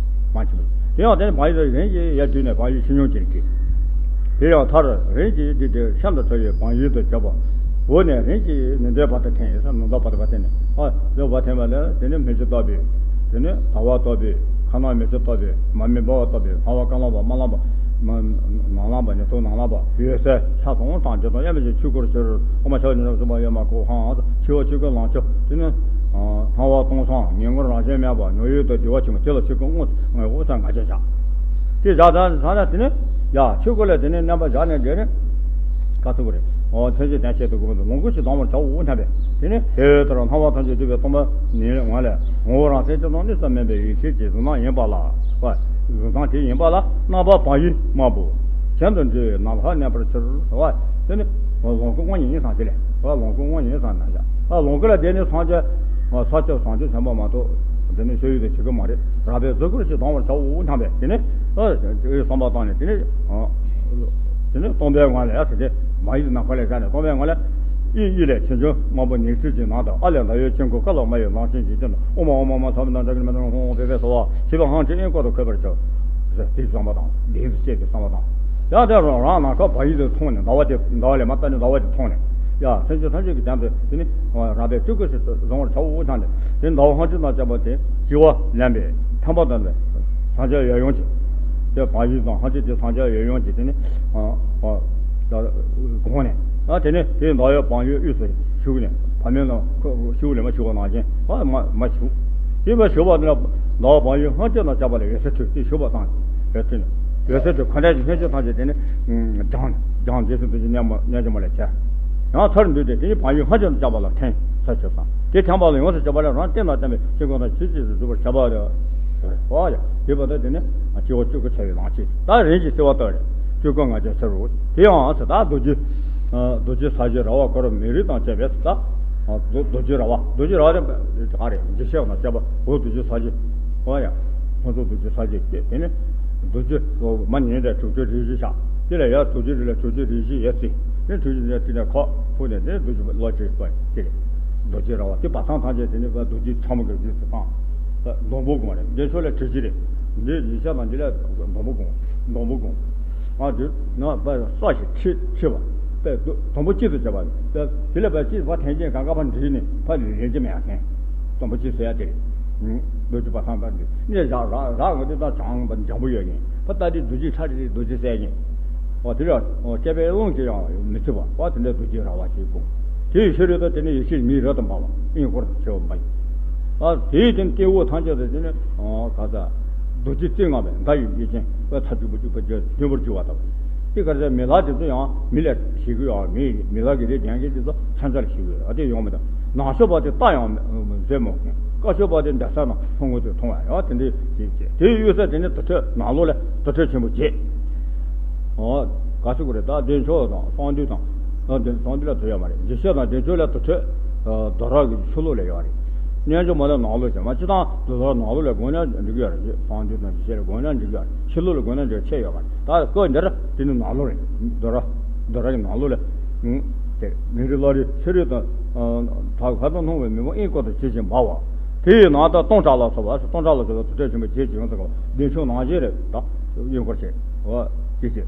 མ་མཆིས་པ། དེ་ཡང་དེ་ནི་བང་ཡིག་དེ་རིམ་གྱིས་ཡར་བསྡུས་ནས་བང་ཡིག་ཆེ་ཆུང་གཅིག་བྲིས། དེ་ཡང་མཐར་རིམ་གྱིས་བསྡུས་ཏེ་ཤིན་ཏུ་མཐོ་བའི་བང་ཡིག་ཏུ་གྱུར་པ། འོག་ནས་རིམ་གྱིས་ནུས་ལྡན་བར་དུ་འཐེན། ས་ནུས་ལྡན་བར་དུ་བ་འཐེན་ནས། ཨ། ལོ་བ་འཐེན་པ་ལ་དེ་ནི་མི་ཆུ་ལྟ་བུའི། དེ་ནི་ཟླ་བ་ལྟ་བུའི། ཁ་ནང་མི་ཆུ་ལྟ་བུའི། མར་མེ་འབར་བ་ལྟ་བུའི། ལྷ་བ་བཀའ་ལམ་པ་དམར་ལམ་པ། མ། ནག་ལམ་པ་ནི་ཐུགས་ནག་ལམ་པ། འོད་གསལ་ཆ་ཚང་དང་ཇི་ལྟར་དབྱེར་མེད་ཀྱི་ཆོས་སྐུར་གྱུར། དབུ་མ་ཕྱག་ནི་རབ་གསུངས་པ་ཡོད་མ་གོ་ཧང་། འཆི་བ་ཆོས་སྐུ་ལང་ཆོག་དེ་ནི། སྣང་བ་སྟོང་སང་ཉེ་ངོར་རང་བཞིན་མེད་པ་ཉོན་ཡུལ་དུ་བདེ་བ་ཆེན་པོ་དེ་ལ་ཆོས་སྐུ་དངོས་དངོས་པོ་ཙམ་ང་རྒྱལ་བཞག་དེ་བཞག་ཙང་ཙང་ན་དེ་ནི། ཡ། ཆོས་སྐུ་ལ་དེ་ནི་རྣམ་པ་བཞག་ནས་འདྲེ་ནི། ག་ཚོད་རེད། འོ་ཐོན་སྐྱེད་ལྡན་ཆེད་དུ་དགོས་པ་ལོངས་སྐུ་ཞིག་ལྡང་བར་བྱའོ་སྙམ་པས། དེ་ནི་དེ་ལྟར་སྣང་བ་ཐམས་ཅད་འདུས་པའི་སྟོང་པ་ཉིད་ངང་ལས་ངོ་བོ་རང་སེམས་ཅི་དང་གནས་སུ་སྨིན་པའི་ཡེ་ཤེས་ཀྱི་གཟུགས་སྣང་ཡིན་པ་ལ། བ། གཟུགས་སྣང་དེ་ཡིན་པ་ལ་རྣམ་པ་བང་ཡིག་དམར་པོ་གྱེན་དུ་འགྲོ་བའི་ནམ་མཁར་གནས་པར་གྱུར། བ། དེ་ནི་ལོངས་སྐུ་དངོས་ཉིད་ཡིན་ཙང་དེ་ལས། བ། ལོངས་སྐུ་དངོས་ཉིད་ཡིན་ཙང་ན་བཞག་ཨ། ལོངས་སྐུ་ལ་དེ་ནི་སངས་རྒྱས། ས་སྐྱ་བྱང་ཆུབ་སེམས་དཔའ་མ་གཏོགས་དེ་ནི་ཤོད་ཡུལ་དུ་བྱེད་ཀྱི་མ་རེད། རགས་པའི་གཟུགས་སྐུར་ཞིག་ལྡང་བར་བྱའོ་སྙམ་པས། དེ་ནི། ཨ། དེའི་བསམ་པ་བཏང་ནས་དེ་ནི། ཨ། དེ་ནི་སྟོང་པའི་ངང་ལས་ཟེར་ཏེ་མ་ཡིག་ནམ་མཁའ་ལས་བཞག་ནས་སྟོང་པའི་ངང་ལས། ཨི་ཡིག་ལས་ཆེ་ཆུང་དམར་པོ་ཉིག་ཙིག་གི་ནང་དུ། ཨ་ལས་ཟླ་འོད་ཆེན་པོ་ཀ་ལ་མ་ཡི་ལང་ཆེན་གྱི་སྟེང་དུ། ཨོཾ་ཨཱཿཧཱུྃ་མ་ཚ་བ་ན་དྲག་གི་མེ་ཏོག་ཧཱུྃ་ཧཱུྃ་ཕཊ་ཕཊ་སྭཱ་ཧཱ་ཞེས་པའི་དབང་ཕྱུག་དབྱིངས་སྐོར་དུ་འཁོད་པར་བྱ། ཟེར་དེའི་བསམ་པ་དང་དེའི་བཅས་ཀྱི་བསམ་པ་དང་། ཡང་དེ་རང་རང་ནམ་མཁའ་བ་ཡི་དུ་མཐོང་ནས་ཟླ་བ་དེ་ཟླ་བ་ལས་མར་བལྟས་ནས་ཟླ་བ་དེ་མཐོང་ནས། ཡ། སེམས་ཅན་ཐམས་ཅད་ཀྱི་དོན་དུ་དེ་ནི་རགས་པའི་སྤྲུལ་སྐུ་ཞིག་ཏུ་བཟུང་བར་བྱའོ་སྙམ་ནས། དེ་ཟླ་བ་ཧཱུྃ་ཕཊ་དང་བཅས་པ་དེ་བྱི་བ་ལེན་པའི་ཐེམ་པ་དང་ནི་བྱང་ཆུབ་ཡབ་ཡུམ་གྱི་ དེ་བག་ཡོད་དང་ཧ་ཅང་དེ་སངས་རྒྱས་ཡོད་ཡོང་གི་དེ་ནི་ཨ་ཨ་ད་དགོངས་ནས་ཨ་དེ་ནི་དེ་འདྲ་ཡོད་བག་ཡོད་དབུས་སུ་ཞུགས་ནས་བག་མེད་ལ་ཞུགས་ལས་མ་ཞུགས་པ་ནང་བཞིན་ཨ་མ་མ་ཞུགས། དེ་མ་ཞུགས་པ་ནི་འདྲ་བག་ཡོད་ཧ་ཅང་ན་ཆགས་པ་ལ་འོད་གསལ་ཐོབ་དེ་ཞུགས་པ་དང་འོད་གསལ་ཐོབ་འོད་གསལ་ཐོབ་ཁོ་འདྲ་ཞིག་ལྷན་ཅིག་ཐམས་ཅད་དེ་ནི་སྦྱངས་སྦྱངས་རྗེས་སུ་འདུ་བྱེད་མཉམ་མོ་མཉམ་གྱི་མ་ལས་བྱས། ཡང་ཚར་འདུས་ཏེ་དེ་ནི་བག་ཡོད་ཧ་ཅང་དུ་བཅག་པ་ལ་ཐེམས་ས་ཆོད་དང་། དེ་ཐེམས་པ་ལ་ཡོངས་སུ་གཅོད་པ་ལས་རང་བརྟེན་དང་བརྟེན་པའི་སྤྱི་སྒོ་དང་ཇི་སྲིད་དུ་འཇུག་པར་བྱ་བ་རེད། ཨོ་ཡ། དེ་བར་དུ་དེ་ནི་སྤྱི་བོ་བཅུ་སྐུ་ཕྱེ་བའི་ལམ་ཅིག་ད་རིམ་གྱིས་བརྩི་བ་ལྟར་རེད། བཅུ་སྐུ་ལྔ་བརྒྱ་ཕྱེ་རུ། དེ་ཡང་ཨ་ཚེ་ད་རྡོ་རྗེ། རྡོ་རྗེ་ས་གཞི་ར་བ་འཁོར་མེ་རི་དང་བཅས་པས་ད། རྡོ་རྗེ་ར་བ་རྡོ་རྗེ་ར་བ་དེ་ག་རེད། འཇིགས་བྱེད་དང་བཅས་པ་འོ་རྡོ་རྗེ་ས་གཞི། ཨོ་ཡ། ཁོང་ཚོ་རྡོ་རྗེ་ས་གཞི་སྐྱེས་དེ་ནི། རྡོ་རྗེ་མ་ཉིད་དེ་དྲུག་ཅུ་རེ་བཞི་ཆགས། དེ་ལ་ཡང་རྡོ་རྗེ་རིགས་ལ་དྲུག་ཅུ་རེ་བཞི་ཡོད་ཚེ། དེ་དྲུག་ཅུ་རེ་བཞི་དེ་ནས་ཁོ་ཕུག་ནས་དེ་རྡོ་རྗེ་ལོ་ཅིག་པ་དེ་རེད། རྡོ་རྗེ་ར་བ་དེ་བ་ཚང་ཐམས་ཅད་དེ་ནི་རྡོ་རྗེ་ཕྲ་མོ་གི་རིགས་སུ་བཏང་། སྡོང་པོ་དགོངས་རེད། འདི་ཚོ་ལ་དྲུག་ཅུ་རེད། འདི་ཉི་ཤུ་དང་འདི་ལ་སྡོང་པོ་དགོངས། སྡོང་པོ་དགོངས། ཨ་དེ་ན་པ་ས་ཞིག་ཁྲི་ཁྲི་བ། པས་སྡོང་པོ་གཅིག་ཏུ་བྱ་བ། པས་དེ་ལ་པ་གཅིག་ཕ་ཐན་ཅན་གང་ག་ཕ་འདྲིས་ནས་ཕ་ལེན་གྱི་མེད་ཡ་མཁན། སྡོང་པོ་གཅིག་ཟེར་ཡ་དེ་རེད། རྡོ་རྗེ་བ་ཚང་པ་འདི་ནས་རག་རག་རག་ང་འདི་དང་བྱང་པ་འཇམ་པོ་ཡོད་ཉིན་ཕ་ལྟ་དེ་རྡོ་རྗེ་ཁྲ་རེ་རེ་རྡོ་རྗེ་གསལ་ཉིན། ཨོ་དེ་ལ་ཨོ་སྐྱེ་བའི་རླུང་གིས་ཡང་མི་ཚུད་པ་ཨོ་དེ་འདྲ་རྡོ་རྗེ་ར་བ་ཞིག་དགོངས། དེ་ཡི་ཤེས་རབ་ཏུ་དེ་ནས་ཡེ་ཤེས་མིའི་རབ་ཏུ་འབར་བ་དབྱིངས་སྐོར་དུ་ཆེ་བ་འབར་ཡིན། ཨ་དེའི་སྟེང་སྐྱེ་བོ་ཐམས་ཅད་དུ་དེ་ནས་ཨོ་ག་ས་རྡོ་རྗེ་རྩེ་ལྔ་པའི་མདའ་ཡི་འཇིགས་ཆེན་པ་ཚར་གཅིག་པུ་གཅིག་པ་རྒྱ་མཐུན་པར་འགྱུར་བ་དང་། དེ་ག་ས་མི་ལ་དེ་ཚོ་ཡང་མི་ལ་ཞིག་གི་ཡང་མི་མི་ལ་གི་ལས་ལྡན་གྱི་དེ་ཚོ་ཚན་ཚར་ཞིག་གི་ཨ་དེ་ཡོང་མི་དང་ནང་ཤོར་བ་དེ་རྟ་ཡང་མཛེས་མོ་མཁན། ཀ་ཤོ་པ་དེ་འདྲ་ས་ན་ཕུང་པོ་དེ་མཐོང་བ་ཡང་དེ་འདྲའི་ཅིག་བྱས། དེའི་གཡུལ་ས་དེ་ནི་དུར་ཁྲོད་ནང་ལོགས་ལ་དུར་ཁྲོད་ཆེན་པོ་བརྒྱད། ཨོ། ག་ཚོད་དགོས་རེད་ད་བདེ་མཆོག་དང་གསང་འདུས་དང་། ཨ་དེ་གསང་འདུས་ལ་དུར་ཡོད་མ་རེད། འཇིགས་བྱེད་དང་བདེ་མཆོག་ལ་དུར་ཁྲོད། ཨ་དོ་ར་གི་ཕྱི་ལོགས་ལ་ཡོད་རེད། རྣལ་འབྱོར་མ་ལ་ནང་ལོགས་ཀྱང་མ་སྤྱི་དང་དོ་ར་ནང་ལོགས་ལ་དགོས་ན་འགྲིག་གི་ཡོད་རེད། གསང་འདུས་དང་འཇིགས་བྱེད་ལ་དགོས་ན་འགྲིག་གི་ཡོད་རེད། ཕྱི་ལོགས་ལ་དགོས་ན་འགྲིག་ཆེ་ཡོད་མ་རེད། ད་སྐབས་འདིར་དེ་ནི་ནང་ལོགས་རེད། དོ་ར་དོ་ར་གི་ནང་ལོགས་ལ། དེ་མི་རི་ལ་རི་ཕྱི་རི་དང་། ད་བར་དུ་སྣང་བའི་མི་མོ་ཨིན་སྐོར་དུ་བྱེད་ཅིང་འབར་བ། དེ་ཡི་ནང་དུ་སྟོང་ཕྲག་ལ་སོགས་པ་སྟོང་ཕྲག་ལ་སོགས་པ་དུར་ཁྲོད་ཆེན་པོ་བརྒྱད་ཅིག་ཡོངས་སུ་གང་བ་བདེ་མཆོག་ནང་བཞིན་རེད་ད། ཡོན་སྐོར་བྱེད། བ། བྱེད་ཅིང་།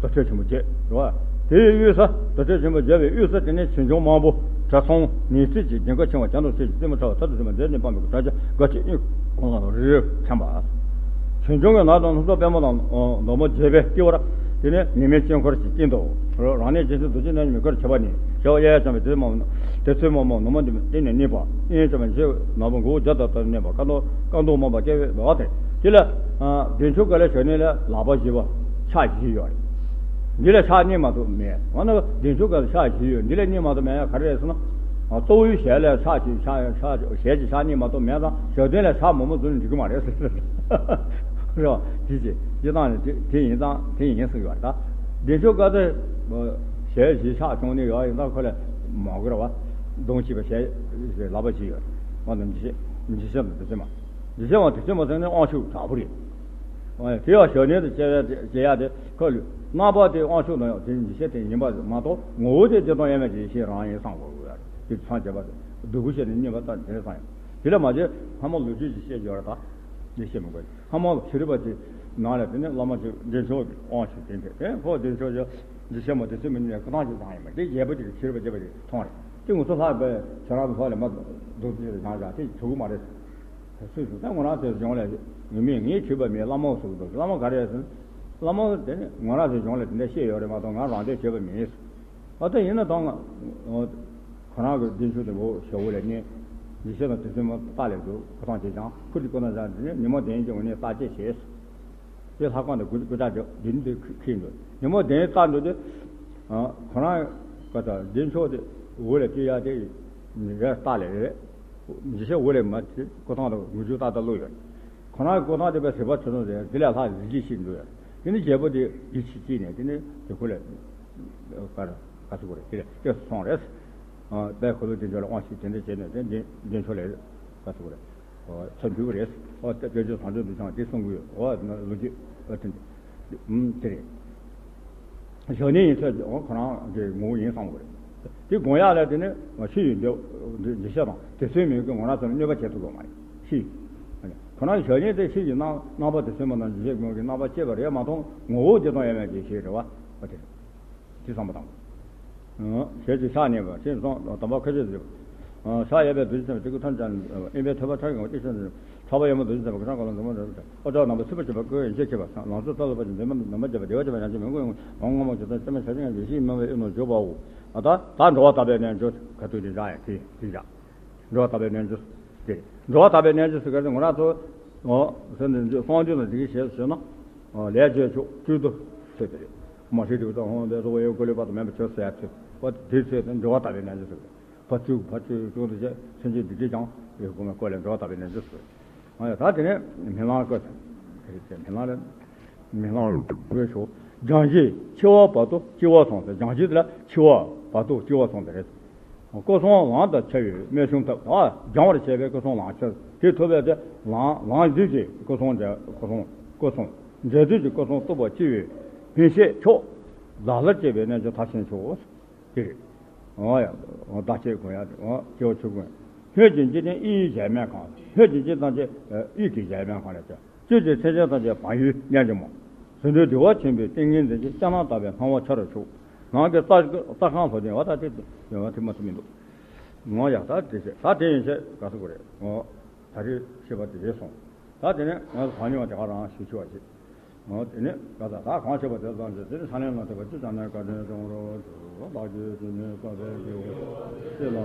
དུར་ཁྲོད་ཆེན་པོ་བརྒྱད་རེད་བ། དེ་ཡི་དབུས་སུ་དུར་ཁྲོད་ཆེན་པོ་བརྒྱད་པའི་དབུས་སུ་དེ་ནས་ཆོས་འབྱུང་མང་པོ་གྲྭ་ཚང་ནས་ཚིག་གི་རྒྱན་གོས་ཆེ་བ་གྱ་ནོམ་ཚིག་གི་རྩེ་མོ་ཕྲ་བ་ཐ་དུ་ཟིན་པ་མཛེས་ནས་སྤངས་པའི་གྲྭ་ཆ་དགའ་སྐྱིད་དབྱིངས་ཁོང་ལ་རི་རི་འཐེན་པ། ཆོས་འབྱུང་གི་ནང་དུ་སྣ་ཚོགས་པད་མ་དང་ནོར་བུ་རྒྱས་པའི་ལྟེ་བར། དེ་ནས་ཉི་མའི་དཀྱིལ་འཁོར་གྱི་སྟེང་དུ། རང་གནས་ཇི་སྲིད་རྡོ་རྗེ་རྣལ་འབྱོར་མའི་གར་བྱེད་པ་ནི་ཞལ་བ་གཡས་གཡོན་བརྐྱང་བའི་དེ་ཚེ་མ་དེ་ནས་གནས་པ་གཡོན་བརྐྱང་བའི་རྗེས་ནས་གནས་པ་ཁ་དོག་ཁ་དོག་མངོན་པ་སྐྱེ་བའི་འོག་དེ། དེ་ལ་བདེ་མཆོག་ག་ལ་ཞལ་ནས་ལ་ལག་པ་བཞི་པ་ཕྱག་བཞི་ཡོད་རེད། འདི་ལ་ཕྱག་གཉིས་མ་གཏོགས་མེད། འོ་ན་བདེ་མཆོག་ག་ལ་ཕྱག་བཞི་ཡོད་འདི་ལ་གཉིས་མ་གཏོགས་མེད་ཡ་ག་རེ་རེད་ཟེར་ན། གཙོ་བོའི་ཞལ་ལ་ཕྱག་གཅིག་ཕྱག་ཕྱག་ཞལ་གྱི་ཕྱག་གཉིས་མ་གཏོགས་མེད་ཙང་ཞབས་བརྟན་ལ་ཕྱག་མང་པོ་འཛུགས་ན་འགྲིག་གི་མ་རེད་ཟེར། རེད་བ། དེ་ཅི་ཅི་སྟངས་ནི་དེ་དེ་ཡིན་ཙང་དེ་ཡིན་གསུངས་ཡོད་རེད་ད། བདེ་མཆོག་ག་ཚོད་ཞལ་བཞི་ཕྱག་བཅུ་གཉིས་ཡོད་ཡིན་ཙང་ཁོ་ལ་མང་གི་རེད་བ། གདོང་བཞི་པ་ཞལ་ལག་པ་བཞི་ཡོད་རེད། མ་དང་འཇིགས་བྱེད་འཇིགས་བྱེད་དང་དེ་ཚོད་མ། འཇིགས་བྱེད་དང་དེ་ཚོད་མ་ཟེར་ནས་དབང་ཕྱུག་དྲག་པོ་རེད། དེ་ཡང་ཞལ་ནས་དུ་བྱེད་ཡ་དེ་བྱེད་ཡ་དེ་ཁོ་ལུས་རྣམ་པ་དེ་དབང་ཕྱུག་དང་ཡང་དེ་འཇིགས་བྱེད་དེ་ཡིན་པ་མ་གཏོགས་ངོ་བོ་དེ་བདེ་སྟོང་དབྱེར་མེད་ཀྱི་ཡེ་ཤེས་རང་ཡིན་བསམ་དགོས་ཀྱི་ཡོད་རེད། དེ་ཚང་བྱེད་པ་དེ་སྡུག་ཀུན་བཤད་ནས་རྙེད་པ་ལྟར་དེ་བསམ་ཡོད། དེ་ལ་མ་བྱས་ཕ་མ་ལུས་རྒྱུད་ཀྱི་བཤད་ཡོད་རེད་ད། དེ་བཤད་མི་དགོས། ཕ་མ་ལ་ཤེས་རིག་པ་ཅིག་ནང་ལ་དེ་ནས་བླ་མ་ཅིག་བདེ་མཆོག་གི་དབང་ཞིག་དེ་འདྲ་དེ་ཁོ་བདེ་མཆོག་ཅིག་འཇིགས་བྱེད་མ་དེ་ཚོ་མི་ཉན་ཁོ་ཐག་ཅིག་བཟང་ཡིན་པ་དེ་རྒྱལ་པོ་ཅིག་གི་ཤེས་རིག་པ་རྒྱས་པ་ཅིག་མཐོང་རེད། དེ་ང་ཚོ་ལྷག་པའི་ཁྱེད་རང་ཚོ་ལྷག་ལས་མ་སྡུག་ཅིག་ལ་སྦྱངས་བཞག་དེ་བྱུང་གི་མ་རེད། སུས་སུ་ད་ངོ་རང་ཚོའི་གཞུང་ལ་ངས་མེད་ངས་བྱས་པ་མེད་བླ་མ་ཟེར་གི་འདུག་བླ་མ་ག་རེ་ཟེར། བླ་མ་དེ་ནི་ངོ་རང་ཚོའི་གཞུང་ལ་དེ་འདྲ་བཤད་ཡོད་རེད་མ་གཏོགས་ང་རང་དེ་བྱས་པ་མེད། ཨ་ད་ཡིན་ན་ད་ང་ཁོ་རང་གི་བདེ་མཆོག་དེ་འོ་ཞོ་བོ་ལ་ནི་འཇིགས་བྱེད་དང་དེ་ཚོའི་མ་རྟགས་ལས་འདུག་ཁོ་ཐང་ཆེ་ཅང་ཁུར་གྱི་ཁོ་ན་ཅང་དེ་ནི་ཉི་མ་བདེན་གྱི་ངོ་ནས་རྟགས་དཔྱད་བྱས། དེ་ལྷ་ཁང་དུ་དགུ་དགུ་ཅག་འདི་འདི་ཁྱེར་འདུག་ཉིན་མོ་བདེན་རྟགས་འདུག་དེ། ཁོ་རང་ག་ད་བདེ་མཆོག་དེ་འོག་ལ་སྐྱེ་ཡ་དེ་རེད་རྟགས་ལས་རེད། འཇིགས་བྱེད་འོག་ལས་མ་དེ་ཀོ་ཐང་དུ་ངུ་ཆུ་ཏག་ཏག་བླུགས་ཡོད། ཁོ་རང་གི་ཀོ་ཐང་དེ་པའི་ཟིལ་པ་ཆུ་ཚང་ཟེར་དེ་ལས་ལྷག་ཟིལ་གྱིས་ཤིག་འདུག་ཡོད། དེ་ནི་རྒྱལ་པོ་དེ་ཡིད་ཆེས་སྐྱེས་ནས་དེ་ནི་དེ་ཁོ་ལ་ག་རེ་ག་ཚོད་དགོས་རེད་དེ་ལས་སྐྱེས་སུ་སོང་རེད། དཔལ་འཁོར་ལོ་བདེ་མཆོག་ལ་དབང་ཞུས་དེ་འདྲ་བྱས་ནས་དེ་བདེ་བདེ་མཆོག་ལས་རེད་ག་ཚོད་དགོས་རེད། ཚ་འདུས་པ་རེད། ཨོ་དེ་དཔལ་འབྱོར་བཟང་སྤྱོད་འདུ་ཆང་དེ་གསུང་གི་ཡོད། ཨོ་ལོ་རྒྱུས་ཨོ་དེ་འདི་ཨུམ་དེ་རེད། ཞག་ནི་ཡིན་ཚོད་ཨོ་ཁོ་རང་གི་ངོ་བོ་ཡིན་བསམ་གི་རེད། དེ་དགོངས་ཡག་ལ་དེ་ནི་ང་ཤི་ཡི་འདི་འདི་འཇིགས་བྱེད་དང་དེ་ཚོའི་མིང་གི་ངོ་རང་ཚོ་ལ་གནོད་པ་བྱེད་ཐུབ་ཀྱི་མ་རེད། ཤི་ཡི་ཁོ་རང་ཞག་ནི་དེ་ཤི་ཡི་རྣམ་རྣམ་པ་དེ་ཚོའི་མ་དང་འཇིགས་བྱེད་ངོ་གི་རྣམ་པ་སྐྱེས་པ་རེད་མ་གཏོགས་ངོ་བོ་བདེ་སྟོང་དབྱེར་མེད་ཀྱི་ཤི་རེད་བ། ཨོ་དེ་རེད། དེ་བསམ་པ་དང་། ཞལ་གྱི་ཕྱག་གཉིས་པ་ཞེས་སོགས་དམ་པ་མཁས་བརྩེ་ཟེར། ཕྱག་གཡས་པའི་རྡོ་རྗེ་ཆེན་པོ་སྤྱི་ཁོག་ཐམས་ཅད་དབེན་པའི་ཐོད་པ་ཕྲག་གི་ངོ་ཅི་ཤོད་ནས། ཐར་པ་ཡོད་མ་དུ་ཅི་བྱ་བ་གང་གང་ལ་འཛིན་མ་འདྲ་བ་དང་། ཨོ་ཅག་རྣམ་པ་ཚིག་པ་བྱེད་པ་ཀུན་ཡང་ཤེས་བྱེད་པ་དང་། ལང་ཚོ་རྩ་ལ་པ་ཅིག་འདུན་མ་འདུན་མ་བྱེད་པ་བདེ་བ་བྱེད་པ་ཡང་ཅི་མི་དགོས་ཡང་ལོང་ངོ་མ་བྱེད་དང་ཅི་མ་བྱ་ཅི་ཡང་ཡེ་ཤེས་སྨྲ་བའི་ཨེ་ནོ་བརྗོད་པའོ། ཨ་ད་ད་འགྲོ་བ་དག་པའི་རྣལ་འབྱོར་ག་དུས་དེ་འདྲ་ཡང་དེ་དེ་འདྲ། འགྲོ་བ་དག་པའི་རྣལ་འབྱོར་དེ། འགྲོ་བ་དག་པའི་རྣལ་འབྱོར་ཟེར་ག་དེ་ང་རང་ཚོ་ཨོ་ཟེར་ནས་གསང་སྤྱོད་ལ་འདི་གི་ཞེས་ཟེར་ན་ཨོ་ལས་བྱེད་ཆོག་སྤྲུལ་དུ་ཚོད་དེ་རེད། མ་ཤེས་དུས་དང་ཧོང་དེ་ཚོ་ཡོད་ཀོ་ལེ་པ་དང་མེད་པ་ཆོད་ཟེར་ཡ་ཚོད་ཨོ་དེ་ཚོད་དེ་འགྲོ་བ་དག་པའི་རྣལ་འབྱོར་ཟེར། ཕ་ཚུགས་ཕ་ཚུགས་ཅུང་དུ་བྱས་སེམས་ཅན་འདི་འདྲས་ཀྱང་ཡོད་དགོས་མེད་སྐོར་ལས་འགྲོ་བ་དག་པའི་རྣལ་འབྱོར་ཟེར། ཨ་ཡ་ད་དེ་ནས་མི་ལང་བཀོད་ཟེར། དེ་རེད་མི་ལང་རེད། མི་ལང་བཀོད་ཤོག་སྦྱང་གཞི་འཆི་བ་བར་དུ་སྐྱེ་བ་སོང་ཟེར། སྦྱང་གཞི་དེ་ལ་འཆི་བ་བར་དུ་སྐྱེ་བ་སོང་དེ་རེད། སྐུ་གསུམ་ལང་དང་འཆི་བའི་རྨད་བྱུང་ཐབས། ཨ་སྦྱང་བར་བྱེད་པའི་སྐུ་གསུམ་ལང་འཆི་དེ་ཐུབ་པས་དེ་ལང་ལང་འདུས་ཀྱི་སྐུ་གསུམ་འབྲེལ་སྐུ་གསུམ་སྐུ་གསུམ་འབྲེལ་འདུས་ཀྱི་སྐུ་གསུམ་རྟོགས་པར་བགྱི་བའི་ཕན་བཞེད་མཆོག་ལ་ལར་བྱེད་པའི་རྣལ་འབྱོར་མཐར་ཕྱིན་མཆོག་དེ་རེད། འོ་ཡ། འོ་བདག་བསྐྱེད་ཀུན་ཡ། འོ་སྐྱེ་བ་ཆོས་ཀུན། སྣོད་ཀྱི་འཇིག་རྟེན་ཨི་ཡིག་གཞལ་མེད་ཁང་། སྣོད་ཀྱི་འཇིག་རྟེན་ཐམས་ཅད་ཨི་ཡིག་གི་གཞལ་མེད་ཁང་ལས་བྱ། སྤྱོད་ཀྱི་སེམས་ཅན་ཐམས་ཅད་བག་ཡོད་མཉམ་གྱིས་མ། ཟིན་བྲལ་བདེ་བ་ཆེན་པོའི་ཏིང་ངེ་འཛིན་གྱི་སྐྱ་སྣང་དག་པའི་སྣང་བ་འཆར་བར་ཤོག་ནང་གི་རྩ་རྩ་ཁང་ལྷོ་ལྡན་བ་དང་དེ་ཡོད་པ་དེ་མ་ཐུབ་མི་འདུག་འོ་ཡ་ད་དེ་བྱས་ད་དེ་ཡིན་བྱས་ག་སུ་གོ་རེད། འོ་ད་རེས་བཤད་པ་དེ་རེད་སོང་། ད་དེ་ནས་ང་ཚོ་གང་ཡོང་བ་དེ་ག་རང་ཞུ་ཆེ་བ་བྱེད། འོ་དེ་ནས་ད་ད་ད་གང་བྱེད་པ་དེ་ཙམ་གྱིས་དེ་ནི་ས་ལེན་ལ་ཐེག་པ་ཅི་བྱ་ནས་བཀའ་དྲིན་སྐྱོང་རོགས་ཞུ། བདག་གིས་ཞུས་ནས་བཀའ་སྩལ་ཞུ། ཅི་ལ།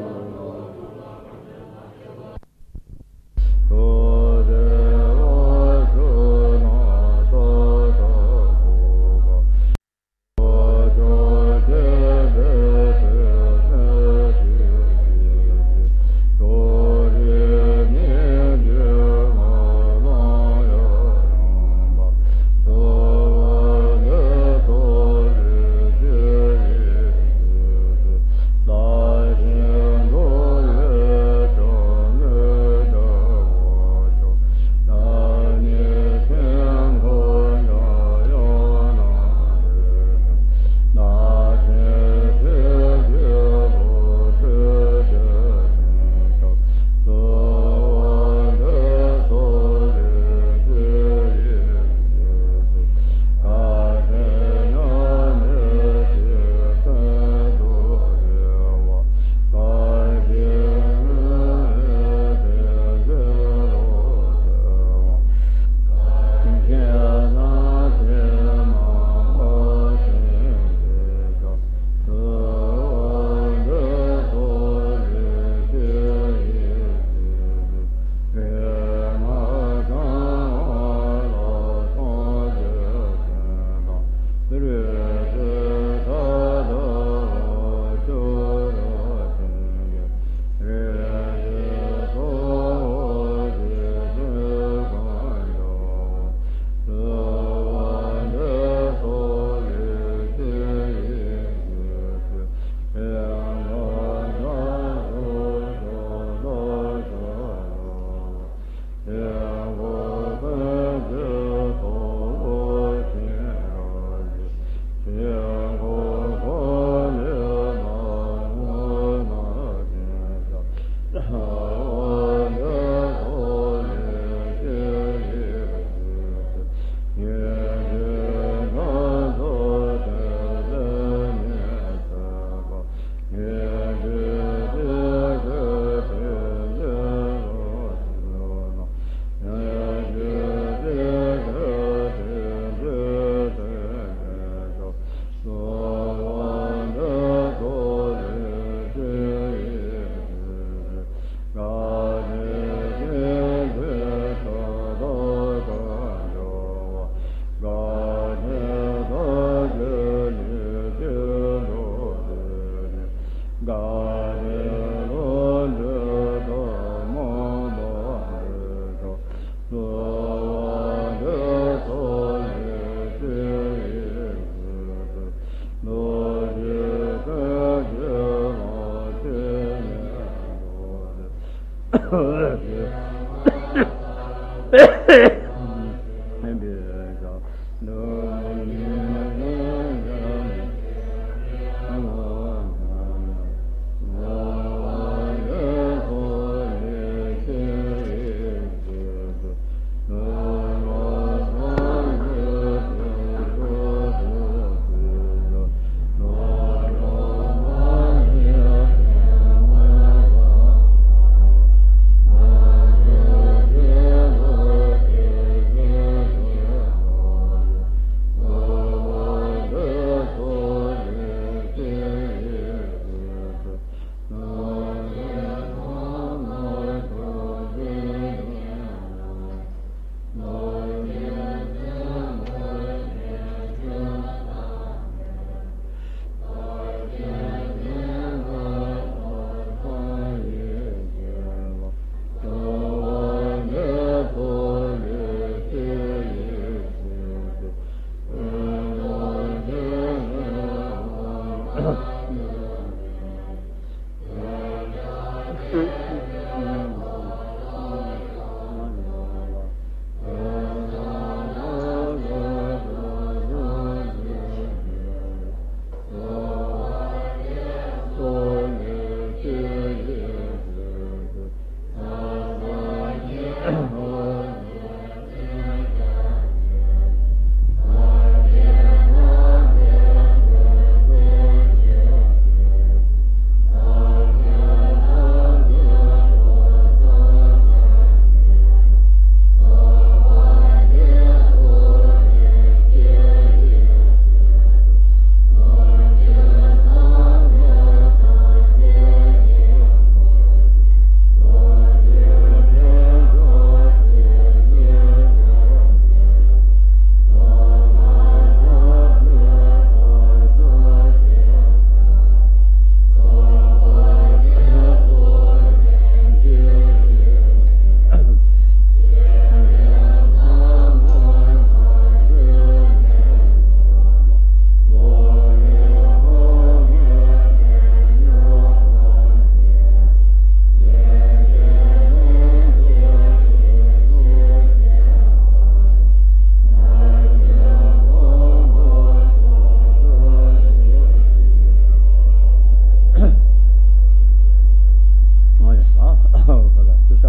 ཨ་ཡ། ཨ། ད་ད་དེ་ཤ་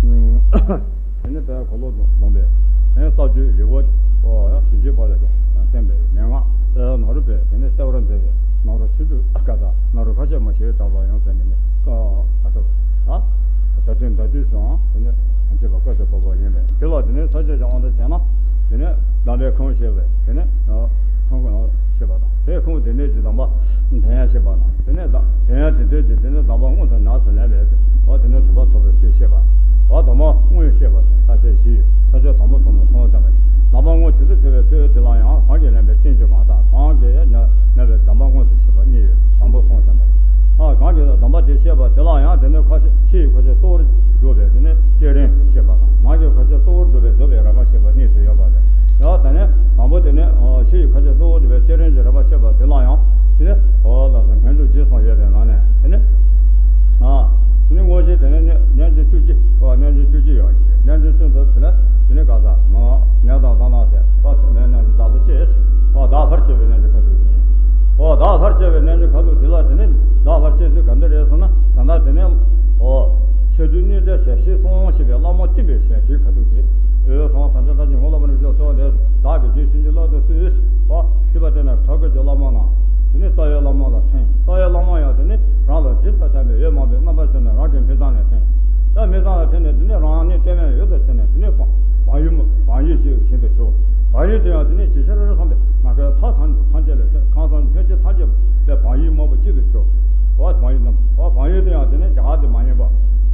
ནི། དེ་ནས་དེ་གོ་ལོག་སྡོམ་པས། དེ་ནས་ས་བཅུའི་ལེའུ། ཨོ་ཡ། ཞི་བྱེད་པ་ལ་བརྟེན་པའི་མན་ངག་ནཱ་རོ་པས་དེ་ནས་གསལ་བར་མཛད་པའི་ནཱ་རོ་ཆོས་དྲུག་ག་ད་ནཱ་རོ་ཁ་ཆེ་མ་ཞེས་གྲགས་པ་ཡང་ཟེར་ནས་ནི། ཨ་ཨ་ད་ད་ད་དུས་ད་དུས་སུའང་དེ་ནས་ཐམས་ཅད་པ་བཀའ་སྩལ་པ་ཡིན་པས། དེ་ལ་དེ་ནས་ས་བཅད་ཀྱང་དུ་བྱས་ན། དེ་ནས་གདམས་པའི་ཁུངས་ཞེས་པས་དེ་ནས་ཁུངས་ཞེས་པ་དང་། དེའི་ཁུངས་དེ་ནས་ཀྱི་གདམས་པ་དེ་ཡང་ཞེས་པ་དང་། དེ་ནས་གདམས་དེ་ཡང་དེ་འདོད་ཀྱི་དེ་ནས་གདམས་པ་དངོས་སུ་ཉམས་སུ་ལེན་པའི་འོ་དེ་ནས་གྲུབ་པ་ཐོབ་པའི་ཚུལ་བཤད་པ། འོ་གདམས་པ་དངོས་བཤད་པ་དང་ས་བཅད་བཞི་ཡོད། ས་བཅད་དང་པོ་གསུམ་ལ་ཐོང་བསྟན་པ་ཡིན། གདམས་པ་དངོས་ཇི་ལྟར་ཐོབ་པའི་ཚུལ་དེ་ལ་ཡང་གང་གིས་ལེན་པའི་རྟེན་གྱི་གང་ཟག་གང་གིས་ཉམས་པའི་གདམས་པ་དངོས་སུ་ཤེས་པ་གཉིས་ཡོད། དང་པོ་གསུངས་ཟིན་པ་ཡིན། ཨ་གང་གིས་གདམས་པ་དེ་བཤད་པ་དེ་ལ་ཡང་དེ་ནས་ཁ་ཆེ་ཕྱི་ཡི་ཁ་ཆེ་གཙོ་བོར་གྱུར་པའི་དེ་ནས་བསྐྱེད་རིམ་བཤད་པ་དང་། ནང་གི་ཁ་ཆེ་གཙོ་བོར་གྱུར་པའི་སྡོམ་པའི་རིམ་པ་བཤད་པ་གཉིས་སུ་ཡོད་པ་རེད། ཡང་དེ་ནས་དང་པོ་དེ་ནས་ཕྱི་ཡི་ཁ་ཆེ་གཙོ་བོར་གྱུར་པའི་བསྐྱེད་རིམ་གྱི་རིམ་པ་བཤད་པ་དེ་ལ་ཡང་དེ་ནས་འོ་ལ་སོགས་མཁན་སྤྲུལ་རྗེས་གསུངས་ཡོད་པའི་ནང་ནས་དེ་ནས་ཨ་དེ་ནས་དངོས་གཞི་དེ་ནས་རྣལ་འབྱོར་བཅུ་གཅིག་འོ་རྣལ་འབྱོར་བཅུ་གཅིག་ཡོད། རྣལ་འབྱོར་བཅུ་འདི་དེ་ནས་དེ་ནས་ག་ས་ཉལ་དང་ལྟ་ན་ཟེར་བ་དུ་མའི་རྣལ་འབྱོར་བདག་ལ་གཅེས། འོ་བདག་ལྷར་གཅེས་པའི་རྣལ་འབྱོར་ཁ་ཐུག་དེ་ཡིན། འོ་བདག་ལྷར་གཅེས་པའི་རྣལ་འབྱོར་ཁ་ཐུག་དེ་ལ་དེ་ནས་བདག་ལྷར་གཅེས་ཚུལ་ག་འདྲ་རེད་ཟེར་ན། ད་ལྟ་དེ་ནས་འོ་ཆོས་སྡུད་གནས་བརྟན་ཞལ་བཞེས་གསུངས་ཞེས་པའི་བླ་མ་བསྟེན་པའི་ཞལ་བཞེས་ཁ་ཐུག་དེ། འོད་སྲུང་དམ་ཅན་ཐམས་ཅད་ངོ་ལ་བར་འཇོག་ཚོགས་ལས་བདག་གིས་རྗེས་བྱིན་གྱིས་བརླབ་ཏུ་གསོལ། འོ་སྲིད་པ་དེ་ནས་ཐར་དགོས་ཀྱི་བླ་མ་རྣམས་དེ་ནས་རྩ་བའི་བླ་མ་ལ་འཐེན། རྩ་བའི་བླ་མ་ཡང་དེ་ནས་རང་ལ་རྗེས་སུ་འཐེན་པའི་འོས་མང་པོའི་རྣམ་པ་ཤར་ནས་རང་གི་མི་ཚང་ལ་འཐེན། ད་མི་ཚང་ལ་འཐེན་ནས་དེ་ནས་རང་ཉིད་བསྟེན་པའི་འོས་སུ་ཕྱིན་ནས་དེ་ནས་བང་ཡུལ་བང་ཡུལ་ཞིག་བཞིན་དུ་གྱུར། བང་ཡུལ་དེ་ཡང་དེ་ནས་ཇི་ཆར་བསམ་པའི་ནམ་མཁའི་མཐའ་ཐམས་ཅད་ལས་ཁམས་གསུམ་ཕྱོགས་བཅུ་ཐམས་ཅད་པའི་བང་ཡུལ་མང་པོ་གཅིག་ཏུ་གྱུར། འོ་བང་ཡུལ་རྣམས་འོ་བང་ཡུལ་དེ་ཡང་དེ་ནས་རྒྱ་གར་དེ་མ་ཡིན་པ།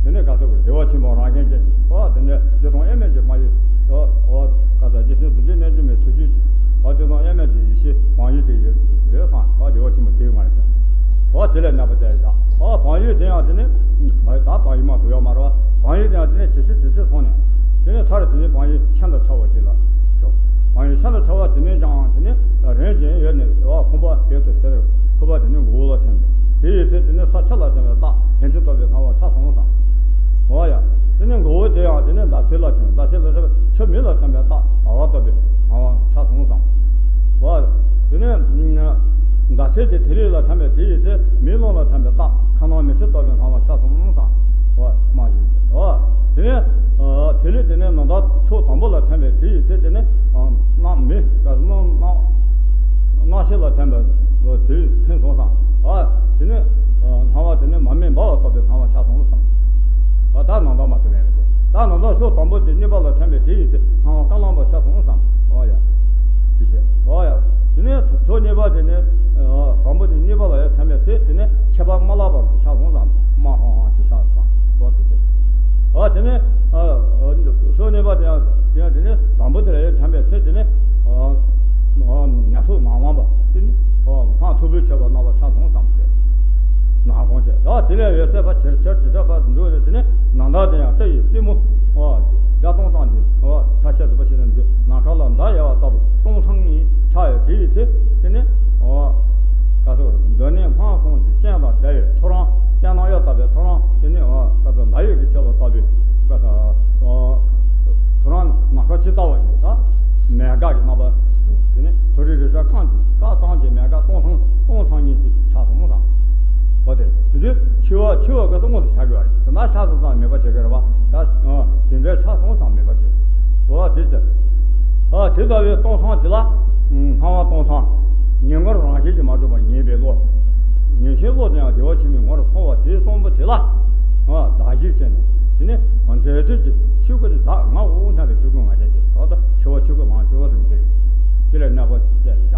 དེ་ནས་ག་ས་གོ་བདེ་བ་ཆེན་པོ་རང་བཞིན་ཅན། འོ་དེ་ནས་རྗེ་དང་དབྱེར་མེད་ཀྱི་མ་ཡིན། འོ་འོ་ག་ས་རྗེ་བཙུན་རྡོ་རྗེ་རྣལ་འབྱོར་མའི་ཐུགས་རྒྱུད་ཀྱི། འོ་དེ་དང་དབྱེར་མེད་ཀྱི་ཡེ་ཤེས་བང་ཡུལ་དེ་ཡོད་ཡོད་ཙང་། འོ་བདེ་བ་ཆེན་པོ་དེའི་མ་ཡིན་ཙང་། འོ་དེ་ལས་གནས་པ་དེ་ཡང་འོ་བང་ཡུལ་དེ་ཡང་དེ་ནས་མ་ཡིན་ད་བང་ཡུལ་མ་དུ་ཡོད་མ་རེད་བ། བང་ཡུལ་དེ་ཡང་དེ་ནས་ཇེ་ཆེ་ཇེ་ཆེ་སོང་ནས། དེ་ནས་མཐར་དེ་ནས་བང་ཡུལ་ཤིན་ཏུ་ཕྲ་བ་ཅིག་ལ་ཤོག། བང་ཡུལ་ཤིན་ཏུ་ཕྲ་བ་དེ་ནས་ཀྱང་དེ་ནས་རིམ་བཞིན་ཡོད་ནས་འོ་ཁང་པ་བརྒྱད་དུ་ཕྱེ། ཁང་པ་དེ་ནས་མགོ་བོ་ལ་ཐིམ་པས། དེ་ཡི་ཚེ་དེ་ནས་ས་ཆུ་ལ་ཐིམ་པས་རྟག་ཕན་ཆད་རྟོགས་པའི་སྣང་བ་ཆ་སོང་ཙང་། འོ་ཡ། དེ་ནས་མགོ་བོ་དེ་ཡང་དེ་ནས་ཟླ་ཚེས་ལ་ཐིམ། ཟླ་ཚེས་ལ་ཐིམ་པས་ཆུ་མིག་ལ་ཐིམ་པས་རྟག་ཟླ་བ་རྟོགས་པའི་སྣང་བ་ཆ་སོང་ཙང་། འོ་ཡ། དེ་ནས་ཟླ་ཚེས་དེ་ཐིག་ལེ་ལ་ཐིམ་པས་དེ་ཡི་ཚེ་མེ་རླུང་ལ་ཐིམ་པས་རྟག་ཁ་ནང་མེ་ཆུ་རྟོགས་པའི་སྣང་བ་ཆ་སོང་ཙང་། འོ་མ་ཡིན། འོ་དེ་ནས་ཨ་ཐིག་ལེ་དེ་ནས་ནམ་ཟླ་ཕྱོགས་དང་པོ་ལ་ཐིམ་པས་དེ་ཡི་ཚེ་དེ་ནས་ཨ་གནམ་མེ་ག་གནམ་གནམ་གནམ་ཤེལ་ལ་ཐིམ་པས་དེ་ཐིམ་སོང་ཙང་། ཨ་དེ་ནས་ཨ་སྣང་བ་དེ་ནས་མར་མེ་འབར་བ་རྟོགས་པའི་སྣང་བ་ཆ་སོང་ཙང་། ཨ་ད་ནམ་ཟླ་མ་ཐིམ་པས་རེད། ད་ནམ་ཟླ་ཕྱོགས་དང་པོ་དེ་གཉིས་པ་ལ་ཐིམ་པས་དེ་ཡི་ཚེ་སྣང་བ་རྐང་ལམ་པ་ཆ་སོང་ཙང་། འོ་ཡ། དེ་བྱས། འོ་ཡ། དེ་ནས་ཕྱོགས་གཉིས་པ་དེ་ནས་ཨ་དང་པོ་དེ་གཉིས་པ་ལ་ཡང་ཐིམ་པས་དེ་དེ་ནས་ཁྱད་པར་མ་ལགས་པ་ཆ་སོང་ཙང་། མ་ཧང་ཧང་ཅི་ཆ་སོང་། འོ་དེ་བྱས། ཨ་དེ་ནས་ཨ་ཨ་ཕྱོགས་གཉིས་པ་དེ་ཡང་དེ་ཡང་དེ་ནས་དང་པོ་དེ་ལ་ཡང་ཐིམ་པས་དེ་དེ་ནས་ཨ་ཨ་ཉ་ཚོགས་ནགས་ལངས་པ་དེ་ནས་ཨ་སྤང་ཐོར་བུ་ཆད་པ་རྣམས་ལ་ཆ་སོང་ཙང་། དེ་ནག་གོང་ཆད། ཨ་དེ་ལས་འོད་གསལ་བ་ཆེར་ཆེར་ཇེ་ཆེར་བར་འགྲོ་བས། དེ་ནས་ནམ་ཟླ་དེ་ཡང་སྤྲེའུ་ཡི་རྩེ་མོ་ཨ་བརྒྱ་སྟོང་ཙམ་གྱི་ཨ་ཆ་ཤས་སུ་འབར་ཞིང་ནམ་གྱི་ནམ་མཁའ་ལ་མདའ་ཡལ་བ་ལྟ་བུ་སྟོང་སང་ཉིད་ཆགས་ཡོད། དེ་ཡི་ཚེ་དེ་ནས་ཨ་ག་ཟེར་བ། ཆེ་བ་སྐབས་སུ་དངོས་སུ་ཤར་དགོས་པ་རེད། དེ་ན་ཤར་སོང་ཙང་མེད་པ་བྱེད་དགོས་རེད་པ། ད་ཨ་དེ་འདྲའི་ཤར་སོང་ཙང་མེད་པ་བྱེད། འོ་དེ་ཅི། ཨ་དེ་ལྟ་བུའི་སྟོང་སང་དེ་ལ། སྣང་བ་སྟོང་སང་། ཉེ་ངོར་རང་བཞིན་གྱིས་མ་གྲུབ་པ་ངེས་པའི་བློ། ངེས་ཤེས་བློ་དེ་ཡང་བདེ་བ་ཆེན་པོའི་ངོར་སོང་བ་དེ་གསུམ་པོ་དེ་ལ། ཨ་བདག་གཞིར་བྱས་ནས་དེ་ནི་འབྲས་དུས་ཀྱི་ཆོས་སྐུ་དེ་བདག་ང་འོ་སྙམ་པའི་ཆོས་སྐུ་ང་རྒྱལ་ཆེ། ད་ལྟ་འཆི་བ་ཆོས་སྐུ་ལ་འཆི་བ་ཟེར་གྱི་དེ་རེད། དེ་ལ་གནས་པ་བཅས་བཞག་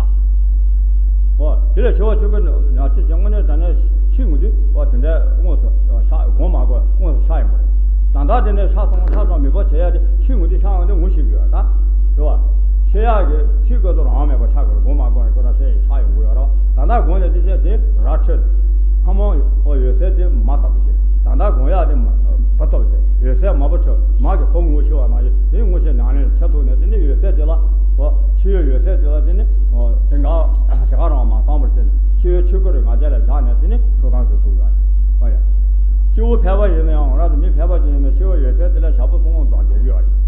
འོ་དེ་ལ་འཆི་བ་ཆོས་སྐུ་ང་རྒྱལ་ཆེ་དངོས་གནས་དྲང་གནས་ཤི་དགོས་དུས་འོ་དེ་འདྲ་དངོས་སུ་ཤར་དགོངས་མ་དགོས་དངོས་སུ་ཤར་ཡོང་གི་རེད། ད་ལྟ་དེ་ནས་ཤར་སོང་ཤར་སོང་མེད་པ་བྱེད་ཡ་དེ་ཤི་དགོས་དུས་ཤར་ཡོང་དུས་ངོ་ཤེས་དགོས་ཡ་ད། རེད་བ། ཤི་ཡ་གི་ཤི་དགོས་དུས་རང་མེད་པ་ཤར་དགོས་རེད། དགོངས་མ་དགོས་ནས་ཁོ་རང་ཤི་ཡ་ཤར་ཡོང་གི་ཡོད་རེད་བ། ད་ལྟ་དགོངས་ནས་དེ་བྱས་དེ་ར་འཕྲོད། ལྷ་མོ་འོ་ཡོད་ཚད་དེ་མ་བཏབ་པ་བྱས། ད་ལྟ་དགོངས་ཡ་དེ་མ་བུ་བཏབ་བྱས་ཡོད་ཚད་མ་བུ་འཕྲོད་མ་གི་བུ་ངོ་ཤེས་པ་ནང་བཞིན་དེ་ངོ་ཤེས་ནང་ནས་ཆ་ཐུག་ནས་དེ་ནི་ཡོད་ཚད་དེ་ལ་འོ་ཤི་ཡོད་ཡོད་ཚད་དེ་ལ་དེ་ནི་འོ་དེ་འགའ་དེ་ག་རང་མ་བཏང་བར་བྱས་ནས་ཤི་ཡོད་ཆོས་སྐུ་རེ་ང་རྒྱལ་ལ་བཞག་ནས་དེ་ནི་ཐུགས་དམ་ཞུ་ཐུབ་ཡོད་རེད། ཨ་ཡ། སྐྱེ་བོ་ཕལ་པ་ཡིན་ན་ཡང་ང་རང་ཚོ་མི་ཕལ་པ་ཅིག་ཡིན་ན་ཤི་བ་ཡོད་ཚད་དེ་ལ་ཞག་པོ་གསུམ་ཙམ་བསྡད་ཀྱི་ཡོད་རེད།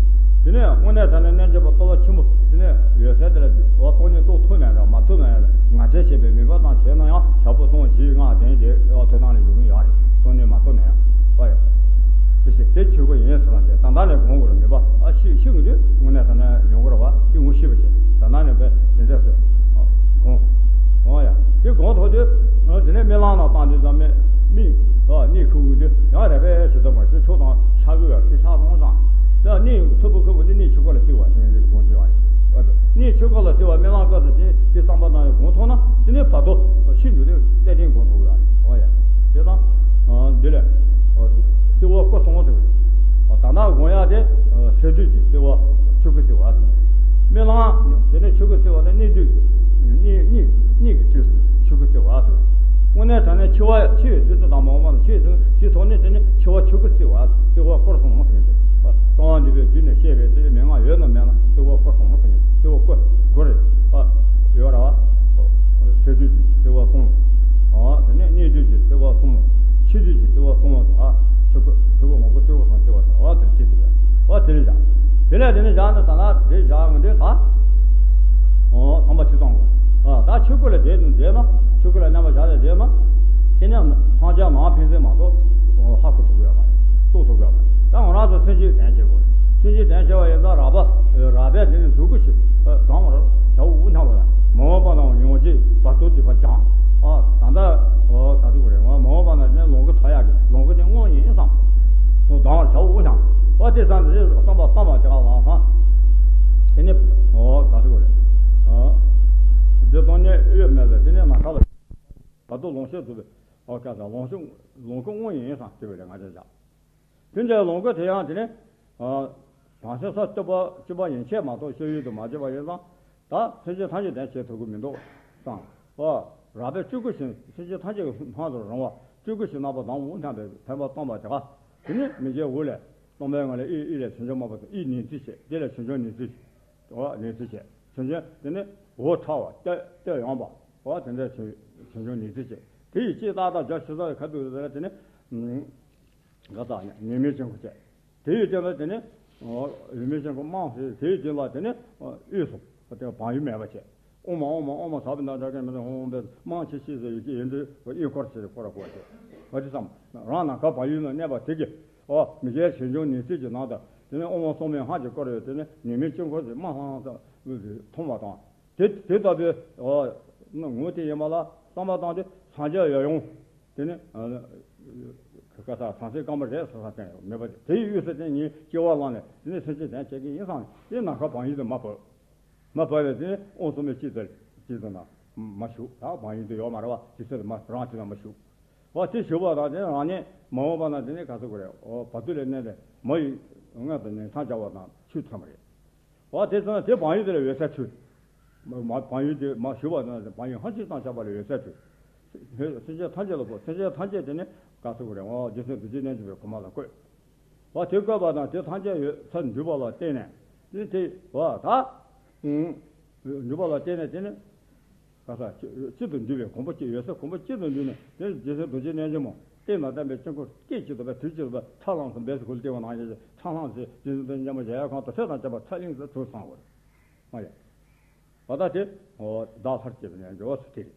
དེ་ནས་དངོས་གནས་དྲང་གནས་རྣལ་འབྱོར་པ་རྟོགས་པ་ཆེན་པོ་དེ་ནས་ཡོད་ཚད་དེ་ལ་འོ་སྟོང་ཉིད་རྟོགས་ཐུབ་ན་འདྲ་མ་ཐུབ་ན་ཡང་ང་རྒྱལ་ཆེ་བའི་མོས་པ་དང་བྱས་ན་ཡང་ཞག་པོ་གསུམ་བཞི་ལྔ་དེ་འདྲའི་ཐོབ་ཐང་ལ་ཡོང་གི་ཡོད་རེད། སྟོང་ཉིད་མ་རྟོགས་ན་ཡང་། ཨ་ཡ། དེ་ཞིག་དེ་ཆོས་སྐུ་ཡིན་ཟེར་ན་དེ་ད་ལྟ་ནས་དགོངས་དགོས་རེད། མོས་པ་ཨ་ཤི་ཤི་གི་དུས་དངོས་གནས་དྲང་གནས་ཡོང་གི་རེད་བ། དེ་ངོ་ཤེས་པ་བྱས་ད་ལྟ་ནས་དཔེ་དེ་འདྲ་ཟེར། དགོངས། འོ་ཡ། དེ་དགོངས་ཐོག་དུས། དེ་ནས་རྨི་ལམ་ནང་བཏང་དུས་ཙམ་མི་མི། ཨ་གནས་ཁུག་གི་དུས་ཡང་རེ་བས་ཞེ་ད་མར་དེ་ཕྱོགས་དང་ཤར་གི་ཡོད་དེ་ཤར་སོང་ཙང་། ད་གནས་ཐུབ་པ་ཁུག་གི་དུས་གནས་ཆོས་སྐུ་ལ་བརྩི་བ་ཟེར་བའི་དགོངས་དུས་ཡོད་རེད། འོ་དེ་གནས་ཆོས་སྐུ་ལ་བརྩི་བ་རྨི་ལམ་སྐབས་སུ་དེ་དེ་བསམ་པ་བཏང་ཡང་དགོངས་ཐུབ་ན་དེ་ནས་བར་དོ་ཤི་འགྲོ་དུས་གཏན་གཏན་དགོངས་ཐུབ་ཡོད་རེད། འོ་ཡ། དེ་དང་། འདི་ལས། བརྩི་བ་སྐུ་གསུམ་ཟེར་བ་རེད། ད་ལྟ་དགོངས་ཡ་དེ། ཟེར་དུས་ཀྱི་བརྩི་བ་ཆོས་སྐུ་བརྩི་བ་ཟེར། རྨི་ལམ་དེ་ནས་ཆོས་སྐུ་བརྩི་བ་ནི་གནས་དུས། གནས་གནས་གནས་ཀྱི་དུས་སུ་ཆོས་སྐུ་བརྩི་བ་ཟེར། དངོས་གནས་དྲང་གནས་འཆི་བ་འཆི་བའི་ཚེ་དུས་དང་མ་འོངས་པ་ལ་འཆི་བའི་ཚེ་དུས་ཐོག་ནས་དེ་ནི་འཆི་བ་ཆོས་སྐུ་བརྩི་བ་བརྩི་བ་སྐུ་གསུམ་ཟེར་གྱི་འདུག་གསང་བ་འདུས་པའི་རྒྱུད་ནས་བཤད་པའི་དེའི་མན་ངག་ཡོད་ན་མེད་ན་བརྩི་བ་སྐུ་གསུམ་ཟེར་གྱི་འདུག་བརྩི་བ་སྐུ་དགུ་རེད། ཡོད་ར་བ། ཟེར་དུས་ཀྱི་བརྩི་བ་གསུམ། དེ་ནས་གནས་དུས་ཀྱི་བརྩི་བ་གསུམ། འཆི་དུས་ཀྱི་བརྩི་བ་གསུམ། ཆོས་སྐུ་ཆོས་སྐུ་ངོ་སྐུ་སྤྲུལ་སྐུ་གསུམ་བརྩི་བ་ཟེར་བ་དེ་ལ་ཅི་ཟེར་བ་དེ་རེད་བཞག་དེ་ལས་དེ་ནས་བཞག་ནས་ད་ལ་དེ་བཞག་ངོ་དེ་ད། ཨོ་ཐམས་ཅད་ཚང་བ། ད་ཆོས་སྐུ་ལ་བསྡད་ནས་བསྡད་ན་ཆོས་སྐུ་ལ་རྣམ་པ་བཞག་ནས་བསྡད་ན། དེ་ནས་སངས་རྒྱས་ནང་ཕན་ཚུན་མ་གཏོགས་ཧ་གོ་ཐུབ་ཀྱི་ཡོད་མ་རེད། རྟོགས་ཐུབ་ཀྱི་ཡོད་མ་རེད། ད་ང་རང་ཚོ་སེམས་ཅན་དོན་བྱེད་དགོས། སེམས་ཅན་དོན་བྱེད་པ་ཡིན་ཙང་རགས་པ་རགས་པས་དེ་ནས་གཟུགས་སྐུ་ཞིག་ལྡང་བར་བྱའོ་སྙམ་པ་དང་མ་འོངས་པ་ནའང་ཡོངས་སྐྱེས་བར་དོ་སྡུད་པ་ཀྱང་། ད་ལྟ་ག་ཚོད་དགོས་རེད། མ་འོངས་པ་ན་དེ་ནས་ལོངས་སྐུ་ཐོབ་ཡག་གི་ལོངས་སྐུ་དེ་དངོས་ཡིན་བསམ། ལྡང་བར་བྱའོ་སྙམ། ཨ་དེ་ཙམ་དེ་བསམ་པ་བཏང་བ་དེ་ག་ལ་སོང་། དེ་ནས་ཨོ་ག་ཚོད་དགོས་རེད། ཨ་འདི་སྟོང་ཉིད་དབྱེར་མེད་པས་དེ་ནས་ན་ཁ་ལ་བར་དོ་ལོངས་སྤྱོད་རྫོགས་པའི་ཨོ་ག་ས་ལོངས་སྤྱོད་ལོངས་སྐུ་དངོས་ཡིན་བསམ་ཟེར་བའི་ང་ཚོས་བཞག་དེ་འདྲའི་ལོངས་སྐུ་དེ་ཡང་དེ་ནས་ཨ་བྱང་སེམས་སོ་སྐྱེ་བོ་སྐྱེ་བོ་ཡན་ཆད་མ་གཏོགས་སྤྱོད་ཡུལ་དུ་མ་བྱས་པ་ཡིན་ཙང་། ད་སེམས་ཅན་ཐམས་ཅད་དོན་བྱེད་ཐུབ་ཀྱི་མི་འདུག་བསམ། ཨོ་རགས་པས་སྤྲུལ་སྐུ་བཞིན་སེམས་ཅན་ཐམས་ཅད་ཀྱི་སྣང་དུ་རུང་བ་སྤྲུལ་སྐུ་བཞིན་རྣམ་པར་ལྡང་འོ་སྙམ་པའི་འཕེན་པ་བཏང་བ་དེ་ག་དེ་ནི་མི་མཇལ་འོ་ལས། སྟོང་པའི་ངང་ལས་ཨི་ཨི་ལས་བྱང་ཆུབ་མ་བུ་དང་ཨི་ནི་ཚིག་བྱེད། དེ་ལས་བྱང་ཆུབ་ནི་ཚིག་འོ་ནི་ཚིག་བྱེད། བྱང་ཆུབ་དེ་ནི་འོ་ཕྲ་བ་སྟེ་སྟེ་ཡངས་པ། འོ་དེ་འདྲའི་བྱང་ཆུབ་ནི་ཚིག་བྱེད། དེ་ཡི་ལྕེ་ཏག་ཏག་རྒྱ་ཆེ་ས་ཁ་ཐུག་དེ་ལ་དེ་ནི་ག་ས་ཉི་མའི་དཀྱིལ་འཁོར་བྱེད། དེ་ཡི་སྟེང་ལ་དེ་ནི་ཉི་མའི་དཀྱིལ་འཁོར་རྨང་བྱེད། དེ་ཡི་སྟེང་ལ་དེ་ནི་དབུས་སུ་དེ་བག་ཡོད་མེད་པ་བྱེད། ཨོཾ་ཨོཾ་ཨོཾ་ས་བི་ད་དྲ་ཀེ་མི་ད་ཧོང་བེ་མང་ཆེ་ཤེས་ཟེར་ཡོད་ཀྱི་ཡིན་དུས་ཨི་སྐོར་ཆེ་སྐོར་སྐོར་ཆེ་བ་དེ་བསམ། རང་ནམ་མཁའ་བག་ཡོད་ན་གནས་པ་དེ་གི་ཨོ་མི་མཇལ་བྱང་ཆུབ་ནི་ཚིག་གི་ནང་དུ་དེ་ནས་ཨོཾ་སོགས་མའི་སྔགས་ཀྱི་སྐོར་ཡོད། དེ་ནས་ཉི་མའི་དཀྱིལ་འཁོར་ཟེར་མ་ལྷང་ལྷང་མཐོང་བ་དང་། དེ་དེ་ལྟ་བུའི་ཨོ་ངོ་དེ་ཡིན་པ་ལ་བསམ་པ་བཏང་སྟེ་སངས་རྒྱས་ཡབ་ཡུམ། དེ་ནི་ག་ས་བྱང་སེམས་དཀར་མོ་རེད་ཟེར་ས་དེ་མེད་པ་དེ་ཡི་དབུས་སུ་དེ་ཉིད་སྐྱེ་བ་བླངས་ནས་དེ་ནི་སེམས་ཅན་དོན་བྱེད་ཀྱི་ཡིན་བསམ་ནས་དེ་ནམ་མཁའ་བག་ཡོད་དུ་མ་བབས། མ་བབས་པས་དེ་ནི་ཨོཾ་སོགས་མའི་ཅི་ཙམ་ཅི་ཙམ་ན་མ་ཞུགས། ད་བག་ཡོད་དུ་ཡོད་མ་རེད་བ། ཇི་སྲིད་དུ་མ་རང་ཅི་ཙམ་མ་ཞུགས། བ་དེ་ཞུགས་པ་དང་དེ་རང་ཉིད་མ་འོངས་པ་ན་དེ་ནི་ག་ཚོད་དགོས་རེད། ཨོ་བར་དོ་ལས་གནས་ཏེ་མ་ཡི་མངལ་དུ་ནི་འཚང་རྒྱ་བ་དང་ཆོས་ཐོན་པ་རེད། འོ་དེ་ཚོ་ན་དེ་བག་ཡོད་དེ་ལ་འོད་གསལ་འཕྲོས། མ་མ་བག་ཡོད་དེ་མ་ཞུ་བ་ན་བག་ཡོད་ཧ་ཅང་ཙམ་ཆགས་པ་ལ་འོད་གསལ་འཕྲོས། སེམས་ཅན་ཐམས་ཅད་ལ་གོ། སེམས་ཅན་ཐམས་ཅད་དེ་ནི་ག་ཚོད་དགོས་རེད། འོ་རྗེ་བཙུན་རྡོ་རྗེ་རྣལ་འབྱོར་པའི་གོ་འཕང་ལ་བཀོད། འོ་དེ་བཀོད་པ་དང་དེ་ཐམས་ཅད་ཡོད་ཚད་འདུས་པ་ལ་བརྟེན་ནས་དེ་དེ་འོ་ད་འདུས་པ་ལ་བརྟེན་ནས་དེ་ནི། ག་ས་གཅིག་ཏུ་འདུས་པའི་གོམ་པ་གཅིག་ཡོད་ས་གོམ་པ་གཅིག་ཏུ་འདུས་ནས་དེ་རྗེ་བཙུན་རྡོ་རྗེ་རྣལ་འབྱོར་མ་རྟེན་དང་བརྟེན་པའི་དཀྱིལ་འཁོར་སྐད་ཅིག་ཏུ་བས་དུས་གཅིག་ཏུ་བས་ཁྲ་ལངས་སུ་འབས་སུ་ཁུལ་ལྟེ་བ་ནང་བཞིན་ཁྲ་ལངས་སུ་རྗེ་བཙུན་རྡོ་རྗེ་རྣལ་འབྱོར་མ་གཞལ་ཡས་ཁང་དུ་ཚེ་དང་བཅས་པ་ཁྲ་ལིང་དུ་གྲོལ་སོང་བར། མ་ཡ། བ་ད་དེ་བདག་ལྷར་བཅས་པའི་རྣལ་འབྱོར་བ་སུ་དེ་རེད།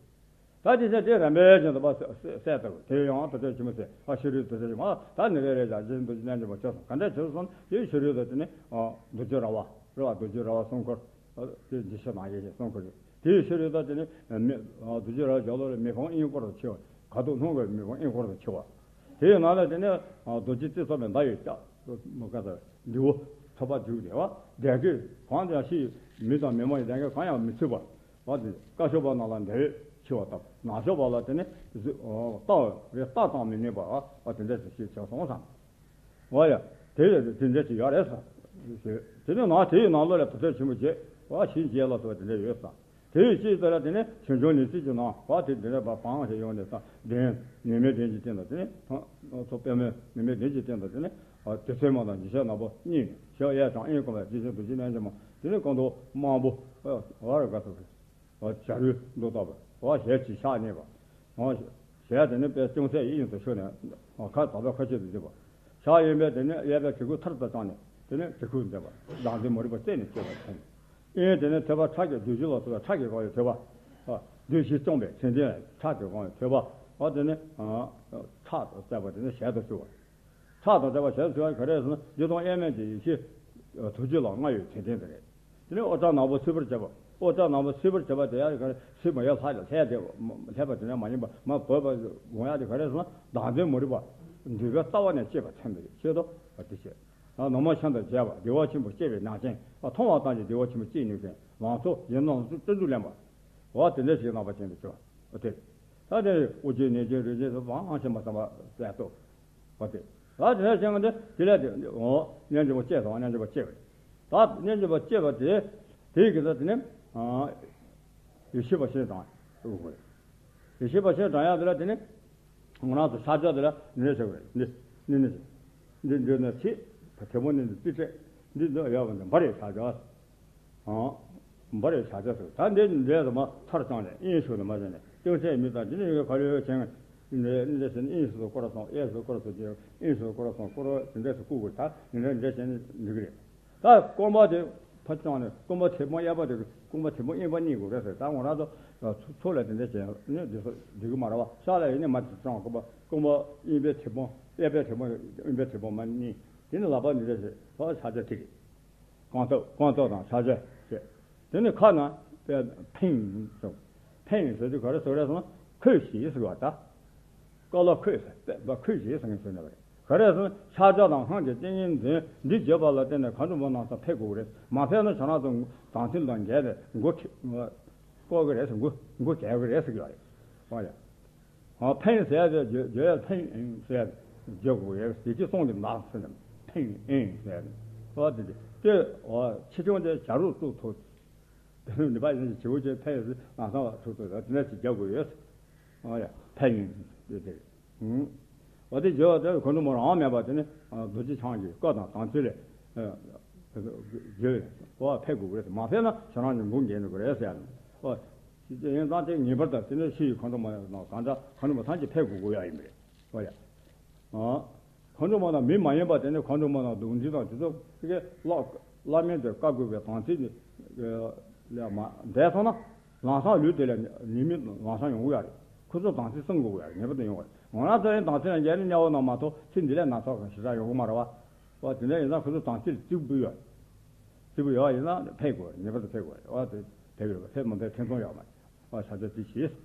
ད་དེ་ཚེ་དེ་རིམ་པས་ཀྱང་དུ་བ་སད་ལྟ་བུ་དེ་ཡང་དུ་ཚོད་ཆེན་མོ་ཟེར་བ་ཤི་རུའི་དུ་ཚོད་ཆེན་མོ་ད་ནི་རེ་རེ་བཞག་རྗེས་འདུག་ཅི་ནས་འཇོག་པ་ཆོག་སོང་ག་འདྲ་བྱེད་སོང་དེ་ཤི་རུའི་དུ་དེ་ནི་རྡོ་རྗེ་ར་བ་ར་བ་རྡོ་རྗེ་ར་བ་སྲུང་འཁོར་དེ་འཇིགས་བྱེད་ནག་ཡེ་ཞེས་སྲུང་འཁོར་དེའི་ཤི་རུའི་དུ་དེ་ནི་མི་རྡོ་རྗེ་ར་བ་རྒྱབ་ལོགས་ལ་མི་ཕམ་དབྱིངས་སྐོར་དུ་འཆི་བ་ཁ་དོག་སྣུམ་གྱི་མི་ཕམ་དབྱིངས་སྐོར་དུ་འཆི་བ་དེའི་ནང་ལ་དེ་ནི་རྡོ་རྗེ་རྩིབས་ཚོ་མའི་མདའ་ཡི་ལྕགས་མོ་ཀ་ས་འདི་བོ་ཐོབ་པ་འཇུག་བདེ་བ་བདེ་སྐྱིད་གང་ཡང་ཤི་མི་དང་མི་མ་ཡི་བདེ་སྐྱིད་གང་ཡང་མི་ཚུད་པ། བ་དེ་བཀའ་ཤོག་པ་ནང་ལ་འདས་འཆི་བ་དང་ནག་ཤོག་པ་ལ་དེ་ནི་རྟ་རེ་རྟ་དང་མི་གནས་པ་བ་དེ་འདྲ་ཞིག་ཤེས་བྱ་སོང་ཙང་། བ་ཡ་དེ་ཡ་དེ་འདྲ་ཞིག་ཡོད་རེད་ཟེར། དེ་ནི་ནང་དེ་ཡི་ནང་ལོགས་ལ་བུ་ཐོན་ཆེན་པོ་བྱེད་བ་ཞིང་རྒྱས་ལ་སོགས་པ་དེ་འདྲ་ཡོད་ས། དེ་ཡི་ཕྱིས་དེ་ལ་དེ་ནི་ཆོས་འབྱུང་ལས་ཚིག་གི་ནང་བ་དེ་འདི་འདྲ་བ་བང་ཞིག་ཡོང་ནས་ས་དེ་ནུས་མེད་ལྡན་གྱི་སྟེང་དུ་དེ་ནི་ཐོ་པདྨའི་ནུས་མེད་ལྡན་གྱི་སྟེང་དུ་དེ་ནི་དེ་ཚོད་མ་དང་འཇིགས་བྱེད་ནག་པོ་གཉིས་ནས་ཞག་གཡས་བྱང་ཨེ་གོ་བའི་དེ་ཚོད་དུ་ཅི་ནས་ཅི་མ་དེ་ནི་གང་དུ་དམར་པོ་བ་ར་ག་ཐུབ། བྱ་རུའི་མདོ་ལྟ་བུ་བ་ཞལ་གྱི་ཕྱག་གཉིས་པ། ཞལ་དེ་ནི་དཔལ་ཅུང་ཟད་དབྱིངས་སུ་ཕྱུང་ནས་ཁ་དོག་པའི་ཁ་ཆེ་དུ་འཛིན་པ། ཕྱག་གཡོན་པས་དེ་ནི་གཡས་པའི་གྲི་གུག་ཐུར་དུ་བརྐྱངས་ནས་དེ་ནི་གྲི་གུག་འཛིན་པ་མདངས་འཛིན་མ་རིག་པ་རྩད་ནས་གཅོད་པར་མཚན། གཡོན་དེ་ནི་ཐོད་པ་ཁྲག་གི་བདུད་བཞི་ལ་སོགས་པའི་ཁྲག་གིས་གང་བའི་ཐོད་པ། བདུད་བཞི་བཅོམ་པའི་མཚན་ལྡན་ཁྲག་གིས་གང་བའི་ཐོད་པ་བ་དེ་ནི་ཕྲག་ཏུ་བསྩལ་བ་དེ་ནི་ཞལ་དུ་བཞུགས་པ། ཕྲག་དང་བཅས་པ་ཞལ་གཟིགས་པ་ག་རེ་ཟེར་ན་རྒྱུ་དང་དབྱེར་མེད་ཀྱི་ཡེ་ཤེས་ཐུགས་རྗེ་ལ་མངའ་བའི་མཚན་ལྡན་དེ་རེད། དེ་ནས་ཨོ་ཊ་ནག་པོ་སིལ་བུར་བྱེད་པ་ཨོ་ཊ་ནག་པོ་སིལ་བུར་བྱེད་པ་དེ་ཡང་ག་རེ་སིལ་མ་ཡལ་ལྷག་ལས་ལྷས་དེ་ལྷས་པ་དེ་ནས་མ་ཡིན་པ་མ་བོས་པ་དགོངས་ཡག་དེ་ག་རེ་ཟེར་ན་བདག་འཛིན་མ་རིག་པ་འདུས་པའི་རྩ་བ་ནས་བཅད་པ་མཚོན་པའི་ཆེད་དུ་དེ་བྱེད། ནག་མོ་ཆང་དང་བཅས་པ་བདེ་བ་ཆེན་པོ་སྐྱེ་བའི་ནག་ཅན་མཐོང་བ་ཙམ་གྱིས་བདེ་བ་ཆེན་པོ་སྐྱེ་ནུས་མཁན་ལང་ཚོ་ཡིན་ནོ་བརྩོན་འགྲུས་ལེན་པ། འོ་དེ་འདྲ་ཞིག་རྣམ་པ་ཅན་དུ་གྱུར། འོ་དེ། ད་དེ་དབུ་ཅན་ནད་ཅན་རུས་ཅན་སོགས་པའང་ཞེན་པ་བསམ་པ་གསལ་ཏོ། འོ་དེ། ད་དེ་འདྲ་ཞིག་འདི་དེ་ལས་དེ་འོ་སྙན་འཇེབས་པ་བཅད་དང་སྙན་འཇེབས་པ་བཅད་པ་རེད། ད་སྙན་འཇེབས་པ་བཅད་པ་དེ་དེའི་གི་ད་དེ་ནི་ཡེ་ཤེས་པ་ཤེས་དང་དབུ་གོ་རེད། ཡེ་ཤེས་པ་ཤེས་དང་ཡག་དེ་ལ་དེ་ནི། ང་རང་ཚོ་ཕྱག་རྒྱ་དེ་ལ་ནི་ཞེས་པ་རེད། འདི་ནི་ནི་ཞེས། འདི་འདི་ནི་ཚིག་དེ་མོ་ནི་འདི་ཏི་སྤྲད། འདི་འདི་ཡོད་པ་འདི་འབར་བའི་ཕྱག་རྒྱ། ཨང་། འབར་བའི་ཕྱག་རྒྱ་ཟེར། ད་འདི་འདྲའི་དུ་མ་ཚར་བཅངས་ནས་དབྱིངས་སུ་ནི་མ་བྱས་ནས་ལྟོས་ཚད་མི་དང་འདི་ནི་ཡོད་ག་ལོས་བྱས་ནས་འདི་འདྲ་ཟེར་ནས་དབྱིངས་སུ་སྐོར་སོང་། གཡས་སུ་སྐོར་སོང་། དབྱིངས་སུ་སྐོར་སོང་། སྐོར་བ་འདི་འདྲ་ཟེར་བཀུག་དགོས། ད་འདི་འདྲ་འདི་འདྲ་བྱས་ནས་འགྲིག་གི་རེད། ད་རྐང་པ་དེ་ཕར་བརྐྱངས་ནས་རྐང་པ་དེ་མོ་གཡས་པ་དེ་རྐང་པ་དེ་མོ་གཡོན་པ་གཉིས་དགོས་རེད་ཟེར། ད་ང་རང་ཚོ་ཚུ་ཚུར་ལ་དེ་འདྲ་བྱས་ནས་འདི་ཚོ་འགྲིག་གི་མ་རེད་བ། ཤག་ལ་ཡིན་ནས་མ་དེ་བརྐྱངས། རྐང་པ་རྐང་པ་གཡོན་པའི་དེ་མོ་གཡས་པའི་དེ་མོ་གཡོན་པའི་དེ་མོ་མ་གཉིས་དེ་ནི་ལག་པ་འདི་འདྲ་བྱས་ཕར་ཕྱག་རྒྱ་དེ་རེད། རྐང་སྟོབས་རྐང་སྟོབས་དང་ཕྱག་རྒྱ་བྱས། དེ་ནི་ཁ་ན་ཕེང་སོ། ཕེང་ཟེར་དུས་ག་རེ་ཟེར་རེད་ཟེར་ན་ཁོད་ཞེས་ཟེར་བ་ད། ཀ་ལ་ཁོད་ཟེར་པད་པ་ཁོད་ཞེས་ཟེར་ནས་ཟེར་ནས་བ་རེད། ག་རེ་ཟེར་ན་ཕྱག་རྒྱ་དང་སྔགས་ཀྱི་ཏིང་ངེ་འཛིན་འདི་བརྗོད་པ་ལ་བརྟེན་ནས་གང་དུ་མོ་ནང་སོང་ཕེབས་དགོས་ཀྱི་རེད། མ་ཕེབས་ན་ཁྱེད་རང་ཚོ་དམ་ཚིག་དང་འགལ་ཏེ་མགོ་ཁྲི་བཀོག་གི་རེད་ཟེར། མགོ་མགོ་གྱལ་གི་རེད་ཟེར་གྱི་ཡོད་རེད། ཨོ་ཡ། ཨ་ཕེང་ཟེར་ཡ་དེ་བརྗོད་བརྗོད་ཡ་ཕེང་ཨིན་ཟེར་ཡ་བརྗོད་དགོས་ཡ་དེ་ཅི་སོང་དེ་ནག་ཟེར་ནས་ཕེང་ཨིན་ཟེར་ཡ་དེ། ཨོ་དེ་དེ་དེ་ཨོ་ཆེ་ཆུང་དེ་བྱ་རུག་ཚུགས་ཐུབ། དེ་ནི་པ་ཡིན་བྱེའུ་ཅན་ཕེང་ཟེར་ནག་ཚང་བ་ཚུགས་ཐུབ་དེ་ནས་ཅི་རྒྱག་དགོས་ཡོད། ཨོ་ཡ་ཕེང་ཨིན་དེ་དེ། ཨོ་དེ་བརྗོད་པ་དེ་ཁོང་ཚོ་མོ་རང་མེད་པ་དེ་ནི་རྡོ་རྗེ་འཆང་གི་བཀའ་དང་དམ་ཚིག་ལས་བརྗོད་ཨོ་ཕེབས་དགོས་རེད། མ་ཕེབས་ན་ཁྱེད་རང་ཉིན་གུང་འགྱེལ་འགྲོ་གི་རེད་ཟེར་ཡ་ནི། ཨོ། ཡིན་ཙང་དེ་ངེས་པར་དུ་དེ་ནས་ཕྱི་ཡི་ཁོང་ཁྲོ་མ་ཡང་གང་འདྲ་ཁོང་ཁྲོ་མ་ཐམས་ཅད་ཕེབས་དགོས་དགོས་ཡ་ཡིན་པ་རེད། ཨོ་ཡ། ཨ། ཁོང་ཁྲོ་མ་དང་མི་མ་ཡིན་པ་དེ་ནས་ཁོང་ཁྲོ་མ་དང་གདུང་འཛིན་དང་དེ་ཚོ་ཕ་གི་བླ་བླ་མེད་དུ་བཀའ་བསྒོས་པའི་དམ་ཚིག་ནི་ལས་མ་འདས་སོང་ན་ལམ་སང་ལུས་དེ་ལ་ཉེས་དམིགས་ལམ་སང་ཡོང་གི་ཡ་རེད། ཁོ་ཚོ་དམ་ཚིག་སྲུང་དགོས་ཡ་རེད། ངེས་པར་དུ་ཡོང་བ་རེད། ང་རང་ཚོ་ཡང་དམ་ཚིག་ལ་འགལ་ནས་དམྱལ་བ་ནང་མ་གཏོགས་ཚེ་འདི་ལས་ན་ཚ་གང་ཞེ་དྲག་ཡོང་གི་མ་རེད་བ། ཨོ་དེ་འདྲ་ཡིན་ཙང་ཁོ་ཚོ་དམ་ཚིག་ལ་བརྩི་བ་ཡོད། བརྩི་བ་ཡོད་ཡིན་ན་ཕེབས་དགོས་རེད། ངེས་པར་དུ་ཕེབས་དགོས་རེད། ཨོ་དེ་ཕེབས་དགོས་རེད། ཕེབས་མ་ཕེབས་ཐེ་ཚོམ་ཡོད་མ་རེད། ཨོ་བྱ་བྱ་དེ་བྱས།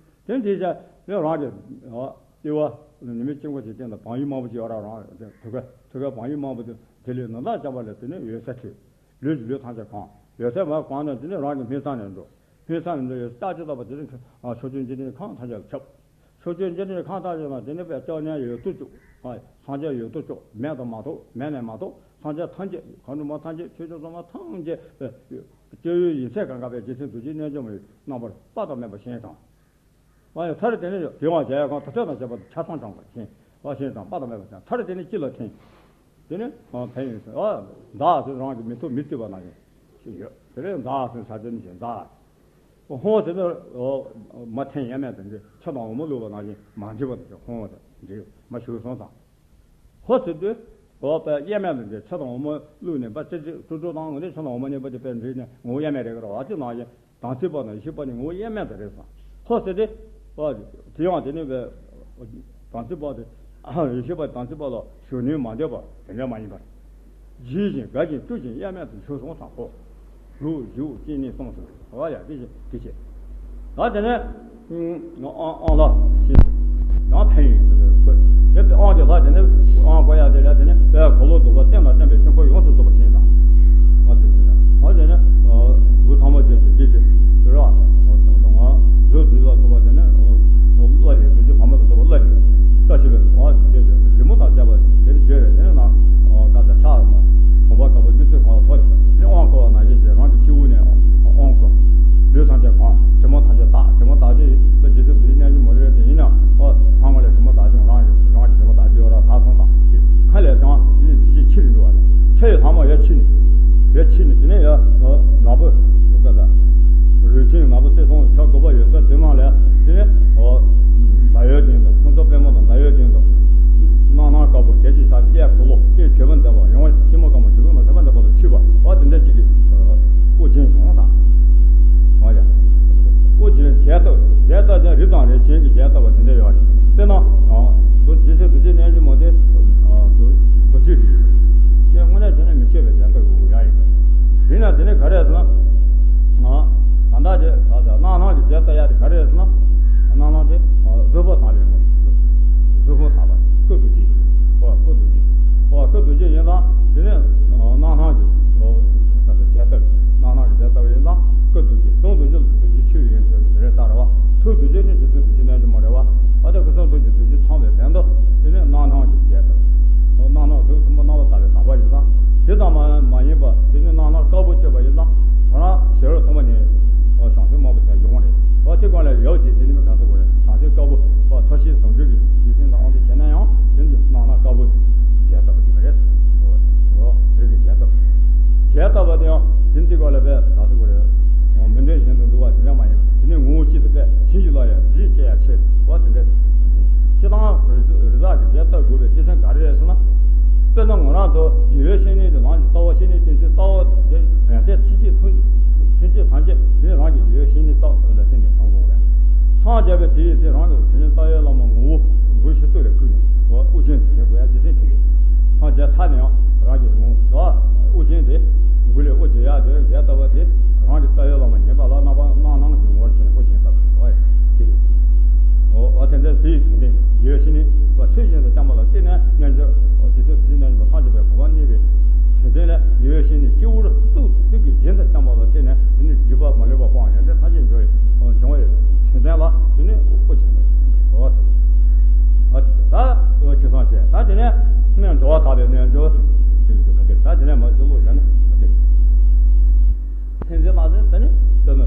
དེ་འདི་བྱས་ལས་རང་གི་ཨོ་ལྟེ་བ་ནུས་མེད་ཅན་གོ་ཅིག་སྟེང་དུ་བང་ཡིག་མང་པོ་ཅིག་ཡོད་ར། རང་ཐུགས་ཀ་ཐུགས་ཀ་བང་ཡིག་མང་པོ་དེ་དེ་ལས་ནི་ལག་བཅག་པ་ལས་དེ་ནས་འོད་ཟེར་འཕྲོས། ལུས་ཀྱི་ལུས་ཐམས་ཅད་གང་། འོད་ཟེར་མར་གང་ནས་དེ་ནས་རང་གི་སྨིན་མཚམས་ནས་འགྲོ། སྨིན་མཚམས་ནས་འགྲོ་ཡོད་ལྟ་ཅི་ལྟ་བུ་དེ་ནས་ཕྱོགས་བཅུའི་འཇིག་རྟེན་ཁམས་ཐམས་ཅད་ལ་ཁྱབ། ཕྱོགས་བཅུའི་འཇིག་རྟེན་ཁམས་ཐམས་ཅད་ན་དེ་ནི་དཔལ་སྐྱབས་གནས་འོད་དུ་བཅུག་ཨ། སངས་རྒྱས་འོད་དུ་བཅུག་མེད་དུ་མ་གཏོགས། མེད་ནས་མ་གཏོགས། སངས་རྒྱས་ཐམས་ཅད་ཁམས་གྲུབ་མ་ཐམས་ཅད་ཆོས་སྐྱོང་སྲུང་མ་ཐམས་ཅད་སྤྱོད་ཡུལ་ཡིན་ཚད་གང་ག་པའི་རྗེ་བཙུན་རྡོ་རྗེ་རྣལ་འབྱོར་མའི་རྣམ་པར་དཔག་ཏུ་མེད་པ་ཞེས་དང་། ཨ་ཡང་མཐར་དེ་ནི་དེ་བ་བྱ་ཡ་གང་དུ་ཐོད་དང་བཅས་པ་དུ་ཆ་ཚང་བྱང་བ་ཞེས་པ་ཞེས་དང་དཔག་ཏུ་མེད་པ་ཞེས་མཐར་དེ་ནི་ཅི་ལ་ཐིམ། དེ་ནི་ཕན་ཡོན་ཟེར་བ། མདའ་ཟེར་རང་གི་མི་ཐུབ་མི་བཏུལ་བ་ནང་བཞིན་ཞིག་ཡོད། དེ་ལས་མདའ་ཟེར་ས་དེ་ནི་ཞིག་མདའ། ཧོ་ཟེར་ན་མ་ཐེན་ཡས་མས་དང་འདྲེ་ཆུ་དང་འོ་མ་བླུགས་པ་ནང་བཞིན་མ་འཇིག་པ་དང་ཧོ་དང་འདྲེ་མ་ཞུགས་སོང་དང་། ཧོ་ཟེར་དུས་འོ་པའི་ཡས་མས་དང་འདྲེ་ཆུ་དང་འོ་མ་བླུགས་ནས་པ་ཙི་ཙི་ཙུ་ཙུ་དང་འོ་ནས་ཆུ་དང་འོ་མ་གཉིས་པ་དེ་པའི་འདྲེ་ནས་ངོ་ཡས་མས་རེད་གི་ར་བ་ཅི་ནང་བཞིན་དང་ཚིག་པ་དང་ཡེ་ཤེས་པ་ནི་ངོ་ཡས་མས་དང་རེད་སོང་། ཧོ་ཟེར་དུས། པ་དེ་ཡང་དེ་ནི་བས་དམ་ཚིག་པ་དེ་ཡེ་ཤེས་པ་དམ་ཚིག་པ་ལ་གཞོན་ནུས་མ་འདོད་པ་དེ་འདྲ་མ་ཡིན་པར། བརྗིད་ཅིང་དགའ་ཞིང་སྤྲོ་ཞིང་གཡེང་མེད་དུ་འབྱུང་སོང་དང་པོ། ལུགས་བཞུགས་སྐྱེ་གནས་གསུམ་སོང་བ་ཡ་དེ་བཞིན་དེ་བྱེད། ད་དེ་ནས་ཨང་ཨང་ལ་ཞེས་ཡང་ཕན་ཡོན་དེ་ཨང་དེ་ལ་དེ་ནས་ཨང་གོ་ཡ་དེ་ལ་དེ་ནས་དཔལ་འཁོར་ལོ་སྡོམ་པ་རྟེན་ལ་བརྟེན་པའི་ཆོས་འཁོར་ཡོངས་སུ་རྫོགས་པ་ཞེས་དང་། ཨ་དེ་བཞིན་དང་ཨ་དེ་ནས་དགུ་ཐ་མ་བརྒྱད་ཅུ་བརྒྱད་ཅུ་ར་ང་བཟོད་བརྫི་ལ་སོགས་པ་དེ་ནས་བླ་ལས་བདུན་ཅུ་བར་མ་དང་བསྡོམས་པ་བླ་ལས། བཀྲ་ཤིས་པའི་དབང་བྱེད་རི་མོ་དང་བཅས་པ་དེར་བརྗོད་པས་དེ་ནས་ན་བཀའ་དང་ཕྱག་རོ་མ་བུམ་པ་དཀར་པོ་བདུད་རྩི་གང་ལ་ཐོགས་ཏེ་དེ་དབང་བསྐུར་བ་ནང་བཞིན་གྱི་རང་གི་སྤྱི་བོ་ནས་དབང་བསྐུར། ལུས་ཐམས་ཅད་གང་གྲིབ་མ་ཐམས་ཅད་དག་གྲིབ་མ་དག་ཅེས་ཡིན་པ་རྗེ་བཙུན་བདུད་རྩི་རྣལ་འབྱོར་མ་རེད་དེ་ཡིན་ཡང་ཨོ་ཕ་མ་ལ་གྲིབ་མ་དག་ཅིང་རང་རང་གི་གྲིབ་མ་དག་ཅེས་ཡོད་ར་ད་སོང་དང་ཁ་ལས་ཀྱང་དེ་ནས་གཟི་བརྗིད་ཆེ་རུ་འགྲོ་བ་དང་ཁ་ཡི་ལྷག་མ་ཡར་ཕྱིན་ནས་ཡར་ཕྱིན་ནས་དེ་ནས་ཡར་ནག་པོ་ཀ་ད་རུས་ཆེན་ནག་པོ་ཏེ་སོང་ཁ་དགུ་པ་ཡོད་ས་དེ་མ་ལས་དེ་ནས་ཨོ། ཟླ་འོད་སྟེང་དུ་ཕུན་ཚོགས་དཔལ་མོ་དང་ཟླ་འོད་སྟེང་དུ་སྣང་སྣང་དཀར་པོ་ཞལ་གཅིག་ཕྱག་གཉིས་གཡས་འཁོར་ལོ་གཡས་གྱོན་པ་མཛད་པ་ཡོང་བ་ཤིང་མོ་དཀར་མོ་གྲུ་གུ་མ་ཟད་པ་འདྲ་པོ་ལ་འཁྱུད་པ་བ་དེ་འདྲ་ཅིག་གི་དབུ་རྒྱན་བྱུང་དང་། ཨོ་ཡ། དབུ་རྒྱན་མཇལ་ཐུབ་མཇལ་ཐུབ་ཀྱང་རི་དང་རི་ཅན་གྱི་མཇལ་ཐུབ་པ་དེ་འདྲ་ཡོད་རེད། དཔེར་ན། རྗེ་བཙུན་བདུད་རྩི་རྣལ་འབྱོར་མ་དེ་རྡོ་རྗེ་རེད། དེ་དངོས་གནས་བྱས་ན་མི་ཆོད་པའི་མཇལ་ཐུབ་ཡོད་ཡ་རེད། དེས་ན་དེ་ནི་ག་རེ་ཟེར་ན། ད་ལྟ་དེ་ད་ལྟ་སྣང་སྣང་གི་མཇལ་ཐུབ་ཡ་དེ་ག་རེ་ཟེར་ན། སྣང་སྣང་དེ་གཟུགས་པོ་དག་པའི་ངོ་། གཟུགས་པོ་དག་པ་སྐུ་རྡོ་རྗེ་ཡིན། ཨོ་སྐུ་རྡོ་རྗེ། ཨོ་སྐུ་རྡོ་རྗེ་ཡིན་ཙང་དེ་ནས་སྣང་སྣང་གི་ཨོ་ད་ལྟ་མཇལ་ཐུབ་སྣང་སྣང་གི་མཇལ་ཐུབ་ཡིན་ཙང་སྐུ་རྡོ་རྗེ་གསུང་རྡོ་རྗེ་ལ་རྡོ་རྗེ་འཆི་བ་ཡིན་ཟེར་རེད་ལྟར་བ་ཐུགས་རྡོ་རྗེ་ནི་རྗེ་བཙུན་རྡོ་རྗེ་རྣལ་འབྱོར་མ་རེད་བ། ཨ་ད་སྐུ་གསུང་ཐུགས་ཀྱི་རྡོ་རྗེ་ཚང་བའི་དོན་དུ་དེ་ནས་སྣང་སྣང་གི་མཇལ་ཐུབ། སྣང་སྣང་གཟུགས་ཐུན་མོང་སྣང་བ་ལྟ་བུའི་དག་པ་ཡིན་ཙང་། དེ་ཙམ་མ་མ་ཡིན་པ་དེ་ནི་སྣང་སྣང་དཀར་པོ་སྤྱོད་པ་ཡིན་ཙང་། ཁོ་རང་ཞལ་རོ་ཐོག་མ་ནས་བྱང་སེམས་མང་པོ་དེ་ཡོང་རེད། ཨོ་དེ་སྒང་ལ་ཡོད་ཅེས་དེ་ནི་མི་གང་ཐུབ་དགོས་རེད། བྱང་སེམས་དཀར་པོ་ཨོ་ཐབས་ཤེས་ཟུང་འབྲེལ་གྱི་རྗེས་ཟིན་དང་དབང་དུ་བྱས་ན་ཡང་དེ་ནི་སྣང་སྣང་དཀར་པོ་མཇལ་ཐུབ་པ་ཡིན་པ་རེད། ཨོ་རིགས་ཀྱི་མཇལ་ཐུབ། མཇལ་ཐུབ་པ་དེ་ཡང་དེ་ནི་དེ་སྒང་ལ་བས་གང་ཐུབ་དགོས་རེད། མི་འདོད་གཞན་དུ་འདུ་བ་དེ་འདྲ་མ་ཡིན། དེ་ནི་ངོ་བོ་གཅིག་ཏུ་པས་ཕྱིན་ཅི་ལོག་ཡང་རྫས་སྐྱེ་ཡ་ཆེ་བ་དེ་འདྲ། སྤྱིར་བཏང་རི་རི་དྭགས་ཀྱི་རྒྱལ་ཐབས་དགོས་པའི་སྤྱི་མཚན་ག་རེ་རེད་ཟེར་ན། དཔེར་ན་ང་རང་ཚོ་དགེ་བའི་བཤེས་གཉེན་དེ་རང་གི་རྩ་བ་བཤེས་གཉེན་བསྟེན་ཚེ་རྩ་བ་དེ་ཡང་དེ་ཕྱིན་ཆད་ཐུན་ཕྱིན་ཆད་ཐམས་ཅད་དེ་རང་གི་དགེ་བའི་བཤེས་གཉེན་རྩ་བ་ལ་བརྟེན་ནས་བྱུང་དགོས་པས། སངས་རྒྱས་པའི་དེ་ཡི་ཚེ་རང་གི་དྲིན་ཅན་རྩ་བའི་བླ་མ་ངོ་བོ་མགོན་ཆེ་སྟོད་ལས་ཁུར་ནས་དབུ་རྒྱན་དུ་བྱེད་དགོས་ཡ་རྗེས་ཟིན་དེ་རེད། སངས་རྒྱས་ཐ་ནས་ཡང་རང་གི་ངོ་བོ་དབུ་རྒྱན་དེ་མགུལ་ལས་དབུ་འབྱེད་ཡ་དེ་རྒྱས་ལྟ་བ་དེ་རང་གི་རྩ་བའི་བླ་མ་ཉན་པ་ལ་རྣམ་པ་སྣང་སྣང་གི་ངོ་བོར་བྱས་ནས་དབུ་རྒྱན་ལྟ་བུ་ཡིན་པ་དེ་རེད། འོ་འོ་དེ་འདྲ་དེ་ཡི་དྲིན་ལན་ཡོད་ཕྱིན་ནི་བ་ཚུལ་བཞིན་དུ་བསྟན་པ་ལ་བརྟེན་ནས་རྣལ་འབྱོར་རྗེ་བཙུན་རྗེ་རྣལ་འབྱོར་མ་ཐམས་ཅད་པའི་གོ་འཕང་བརྙེས་པའི་དྲིན་ལན་ལ་ཡོད་ཕྱིན་ནི་སྤྱི་བོར་གཙུག་ཏོར་གྱི་རྒྱན་དུ་བསྟན་པ་ལ་བརྟེན་ནས་དེ་ནི་སྒྲིབ་པ་མ་ལུས་པ་སྤངས་ཡོན་ཏན་ཐམས་ཅད་འབྱུང་བའི་འབྱུང་བའི་དྲིན་ལན་ལ་དེ་ནི་དབུ་རྒྱན་པ་ཡིན་པའི་གོ་བ་དེ། ཨ་ད་ཁྱེད་སང་བྱས་ད་དེ་ནས་ནས་འགྲོ་བ་དག་པའི་རྣལ་འབྱོར་ཟེར་གྱི་ཁ་ཐེར་ད་དེ་ནས་མ་ཤོ་ལོ་བྱ་ནི་ཁ་ཐེར། མཚན་འཛིན་ལ་ཟེར་ད་ནི་དཔེར་ན་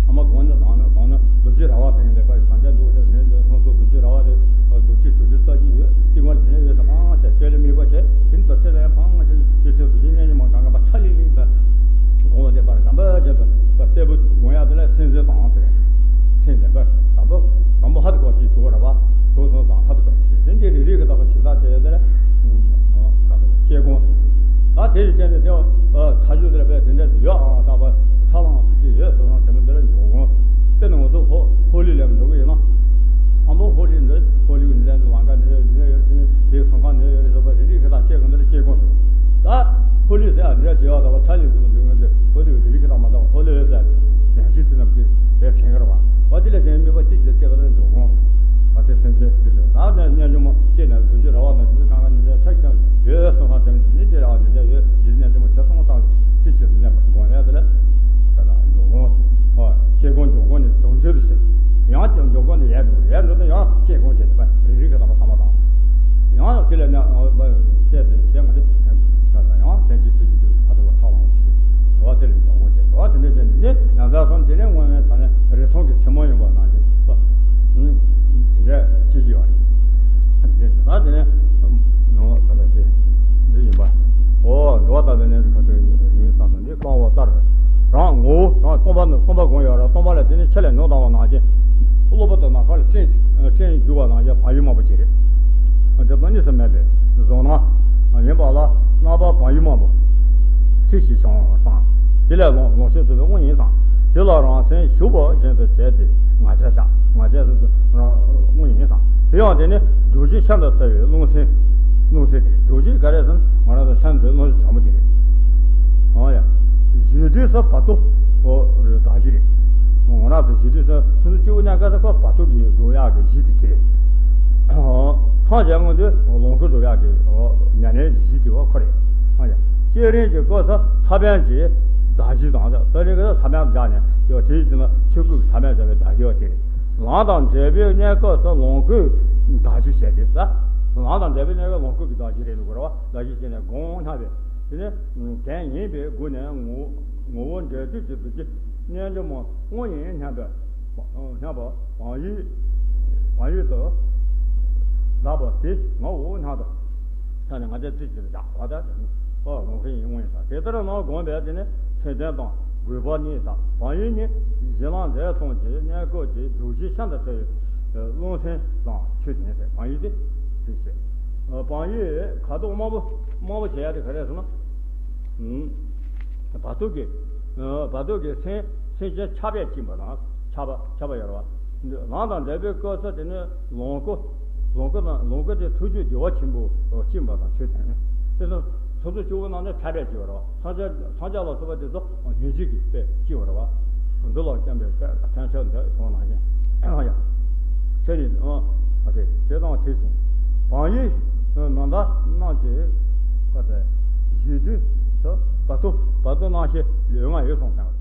ཨ་མ་གོང་ནས་དང་ནས་དང་ནས་རྡོ་རྗེ་ར་བ་དེ་འདས་པ་གང་ཅག་འདུག་ཟེར་ནས་སོང་ཚོ་རྡོ་རྗེ་ར་བ་དེ་རྡོ་རྗེ་དྲུག་ཅུ་རྩ་གཅིག་ཡོད་ཏི་ངོ་དེ་ནས་ཡོད་ས་མང་ཆེ་དཔེ་ལ་དམིགས་པ་བྱས་དེ་ནི་རྡོ་རྗེ་ལ་ཡང་མང་ཆེ་ཡོད་ཚད་རྡོ་རྗེ་སྙན་ཉི་མ་གང་ག་པ་ཁྲ་ལི་ལི་ད་གོང་བ་དེ་པར་གམ་པ་བྱས་ད་པ་གསལ་པོ་དགོངས་ཡག་དེ་ལ་མཚན་འཛིན་དང་ཟེར། མཚན་ལྡན་པ། དང་པོ། དང་པོ་ཧ་ཏུ་ཀ་ཅིག་གྲུབ་པ་ར་བ། གྲུབ་སོང་དང་ཧ་ཏུ་ཀ་ཅིག་དེ་འདྲའི་རིགས་རིགས་ཀྱི་རྟག་པ་ཞིག་ལྟ་བྱས་ཡོད་དེ་ལ། ག་ཟེར་དཔྱད་སྒོམ། ད་དེ་ཡི་སྟེང་ནས་དེ་བ་ཐ་ཆུ་དེ་ལ་བས་དེ་འདྲ་ཡོད་ཨང་རྟག་པ་ཁྲ་ལངས་ཐུབ་ཀྱི་ཡོད་སོང་དྲན་པ་འདི་ལ་འཇོག་སྒོམ། དེ་ནི་ང་ཚོ་ཧོ་ཧོ་ལི་ལས་འགྲོ་གི་ཡིན་ན། དང་པོ་ཧོ་ལི་འདི་ཧོ་ལི་གི་འདི་འདྲ་ལང་ཀ་འདི་འདྲ་ཡོད་དེ་ནི་དེའི་ཚོང་ཁང་འདི་ཡོད་རེད་ཟེར་བ་རིགས་རིགས་ཀྱི་རྟགས་བཤད་གི་འདི་ལ་བཤད་དགོས་འདུག་ད་ཧོ་ལི་ཟེར་ཡ་འདི་འདྲ་བྱེད་བ་ད་བ་ཚ་ལི་ཟེར་བ་འདུག་ངོས་འདི་ཧོ་ལི་རིགས་རིགས་ཀྱི་རྟགས་མ་ད་བ་ཧོ་ལི་ཟེར་ཡང་ཅི་ཚུལ་རྣམས་ཀྱི་དེ་ཕྲན་གི་རེད་བ། བ་དེ་ལས་ཀྱང་དམིགས་པ་གཅིག་ཏུ་སྐྱེས་པ་ལ་འཇོག་སྒོམ། བ་དེ་སེམས་ཅན་སྲིད་དུ་ད་ནས་རྣལ་འབྱོར་མ་སྐྱེས་ནས་རྡོ་རྗེ་ར་བ་ན་རྗེ་གང་ག་ནས་ཆ་ཤས་ཡོད་སོང་ཁ་དེ་ནས་ཀྱི་ར་བ་ནས་ཡོད་རྗེ་རྣལ་འབྱོར་མ་བྱས་སོང་དང་ཅི་ཅི་ནས་དགོངས་ཡ་དེ་ལ་ད་ལ་འཇོག་སྒོམ། ཨ་བཤད་སྒོམ་འཇོག་སྒོམ་ནི་ཟུང་འབྲེལ་དུ་བྱེད། ཡང་ཀྱང་འཇོག་སྒོམ་ནི་ཡལ་འགྲོ་ཡལ་འགྲོ་ན་ཡང་བཤད་སྒོམ་བྱེད་ནས་པ་རིགས་རིགས་ཀྱི་རྟགས་པ་ཚང་མ་དང་། ཡང་དེ་ལས་ནས་བལྟས་ཏེ་བྱས་ང་དེ་ཁ་ད་ཡང་ལྷན་ཅིག་ཚུལ་གཅིག་ཏུ་ཕ་ཐུར་བ་ཐག་ལངས་ཏེ་བ་དེ་ལས་འཇོག་སྒོམ་བྱེད་བ་དེ་འདྲ་བྱས་ནས་ནི་ཡང་དག་སོང་དེ་ནས་དངོས་མེད་ད་ནས་རི་མཐོང་གི་མཚན་མོ་ཡིན་པ་ནང་བཞིན་པ། དེ་འདྲ་བྱེད་ཀྱི་ཡོད་རེད། དེ་ནས་ད་དེ་ནས་ནོ་ད་ལྟ་དེ་འདི་ཡིན་པ། ཨོ་འགྲོ་བ་ད་དེ་ནས་ཁ་ཐུག་ཡིན་བསམ་སོང་། འདི་བསྐང་བ་ལྟར། རང་ངོ་བོ་རང་སྟོང་པ་ནི་སྟོང་པ་སྒོམ་ཡོད་ར། སྟོང་པ་ལ་དེ་ནི་ཆེ་ལས་ཉོན་དང་བ་ནང་བཞིན། གློ་བུར་དུ་ནམ་མཁའ་ལ་སྤྲིན་སྤྲིན་རྒྱུ་བ་ནང་བཞིན་བག་ཡོད་མང་པོ་ཞིག་རེད། དེ་དང་གཉིས་སུ་མེད་པའི་གཟུགས་སྣང་ཡིན་པ་ལ་རྣམ་པ་བག་ཡོད་མང་པོ་ཐིག་ཞིག་བྱུང་བར་སང་། དེ་ལས་ལོངས་ལོངས་སྤྱོད་རྫོགས་པའི་དངོས་ཡིན་སང་། དེ་ལ་རང་སེམས་ཞུགས་པ་བཞིན་དུ་བྱས་ཏེ་ང་རྒྱལ་བཞག་ང་རྒྱལ་སོ་སོ་རང་དངོས་ཡིན་དང་། དེ་ཡང་དེ་ནི་འདུ་བྱེད་ཤིན་ཏུ་འཚེ་བའི་རླུང་སེམས། རླུང་སེམས་དེ་འདུ་བྱེད་ག་རེ་ཟེར་ན་ང་རང་ཚོ་སེམས་དེ་རླུང་སེམས་ཚ་མོ་དེ་རེད། ཨོ་ཡ། གཞི་དུས་སུ་བར་དོ། ཨོ་རེད། གདགས་གཞི་རེད། ང་རང་ཚོ་གཞི་དུས་སུ་ཆུ་ཚོད་བཅུ་དཔེ་ཉེན་ཁ་ཚ་ཁོ་བར་དོ་གི་འགྲོ་ཡག་གི་གཞི་དེ་དེ་རེད། ཨོ། སངས་རྒྱས་སྔོན་དུ་ལོངས་སྐུ་འགྲོ་ཡག་གི་ཨོ་ཉམས་ལེན་གཞི་དེ་བ་ཁོ་རེད། ཨོ་ཡ། བསྐྱེད་རིམ་གྱི་སྐབས་སུ་ས་བོན་གྱི་གདགས་གཞི་དང་ས་རིམ་གྱི་ས་བོན་བཞག་ནས་ཡོད། དེའི་རྗེས་ལ་ཆོས་སྐུ་གི་ས་བོན་བཞག་པའི་གདགས་གཞི་བ་དེ་རེད། ལམ་དང་འབྲས་བུའི་གནས་སྐབས་སུ་ལོངས་སྐུའི་གདགས་གཞི་བྱས་ཏེ་ས། ལམ་དང་འབྲས་བུའི་གནས་སྐབས་ལོངས་སྐུ་གི་གདགས་གཞི་རེད་འདུག་གོ་ར་བ། གདགས་གཞི་བྱས་ནས་སྒོམ་སྙམ་པའི། དེ་ནས་དེ་ཉིད་པའི་སྒོ་ནས་ངོ་ངོ་བོ་འབྲས་དུས་ཀྱི་འདུ་བྱེད་རྣལ་འབྱོར་མ་དངོས་ཡིན་སྙམ་པའི་སྙམ་པ་བག་ཡོད་བག་ཡོད་དུ་གདགས་པ་དེ་ངའོ་སྙམ་དུ། ད་ནི་ང་རྒྱལ་རྩིས་ཀྱི་བཞག་པ་དང་། ཨོ་ལོངས་སྐུ་ཡིན་དངོས་ཡིན་ས། དེ་ལྟར་ནང་སྒོམ་པས་དེ་ནི་མཚན་དོན་དང་དགོས་པ་གཉིས་དང་བག་ཡོད་གཉིས་གཞི་ལམ་འབྲས་གསུམ་གྱི་གནས་སྐབས་ཀྱི་འདུ་བྱེད་ཤིན་ཏུ་འཚེ་བའི་རླུང་སེམས་དང་ཆོས་ཅན་ཟེར། བག་ཡོད་དེ་དེ་བཤད། བག་ཡོད་ཁ་དོག་དམར་པོ་དམར་པོ་བྱེད་ཡ་དེ་ག་རེ་ཟེར་ན། བར་དོ་གི་བར་དོ་གི་སེམས་སེམས་ཅན་ཆགས་པས་བཅིངས་པ་དང་ཆགས་པ་ཆགས་པ་ཡོད་རེད་བ། ལམ་དང་འབྲས་བུའི་སྐབས་སུ་དེ་ནི་ལོངས་སྐུ། ལོངས་སྐུ་དང་ལོངས་སྐུ་དེ་ཐུགས་རྒྱུད་བདེ་བ་ཆེན་པོ་བཅིངས་པ་དང་ཆོས་ཅན། དེ་ནི་སོ་སོ་སྐྱེ་བོ་རྣམས་ནི་ཆགས་པས་བཅིངས་པ་རེད་བ། སངས་རྒྱས་སངས་རྒྱས་ལ་སོགས་པ་དེ་ཚོ་ཡིན་གཅིག་གིས་དཔེ་བཅིངས་པ་རེད་བ། འདི་ལ་བརྟེན་པའི་དཔེ་དང་ཐལ་འགྱུར་འདི་སོང་ནང་བཞིན་ཡང་། ཆོས་ནི་ཨ་དེ་དེ་དང་དེ་བཞིན་བག་ཡོད་ནམ་མཁའ་རྣམས་ཀྱི་སྐབས་དེ་གཞི་དུས་སུ་བར་དོ་བར་དོ་རྣམ་ཤེས་ལུས་ངག་ཡིད་གསུམ་ཀྱང་།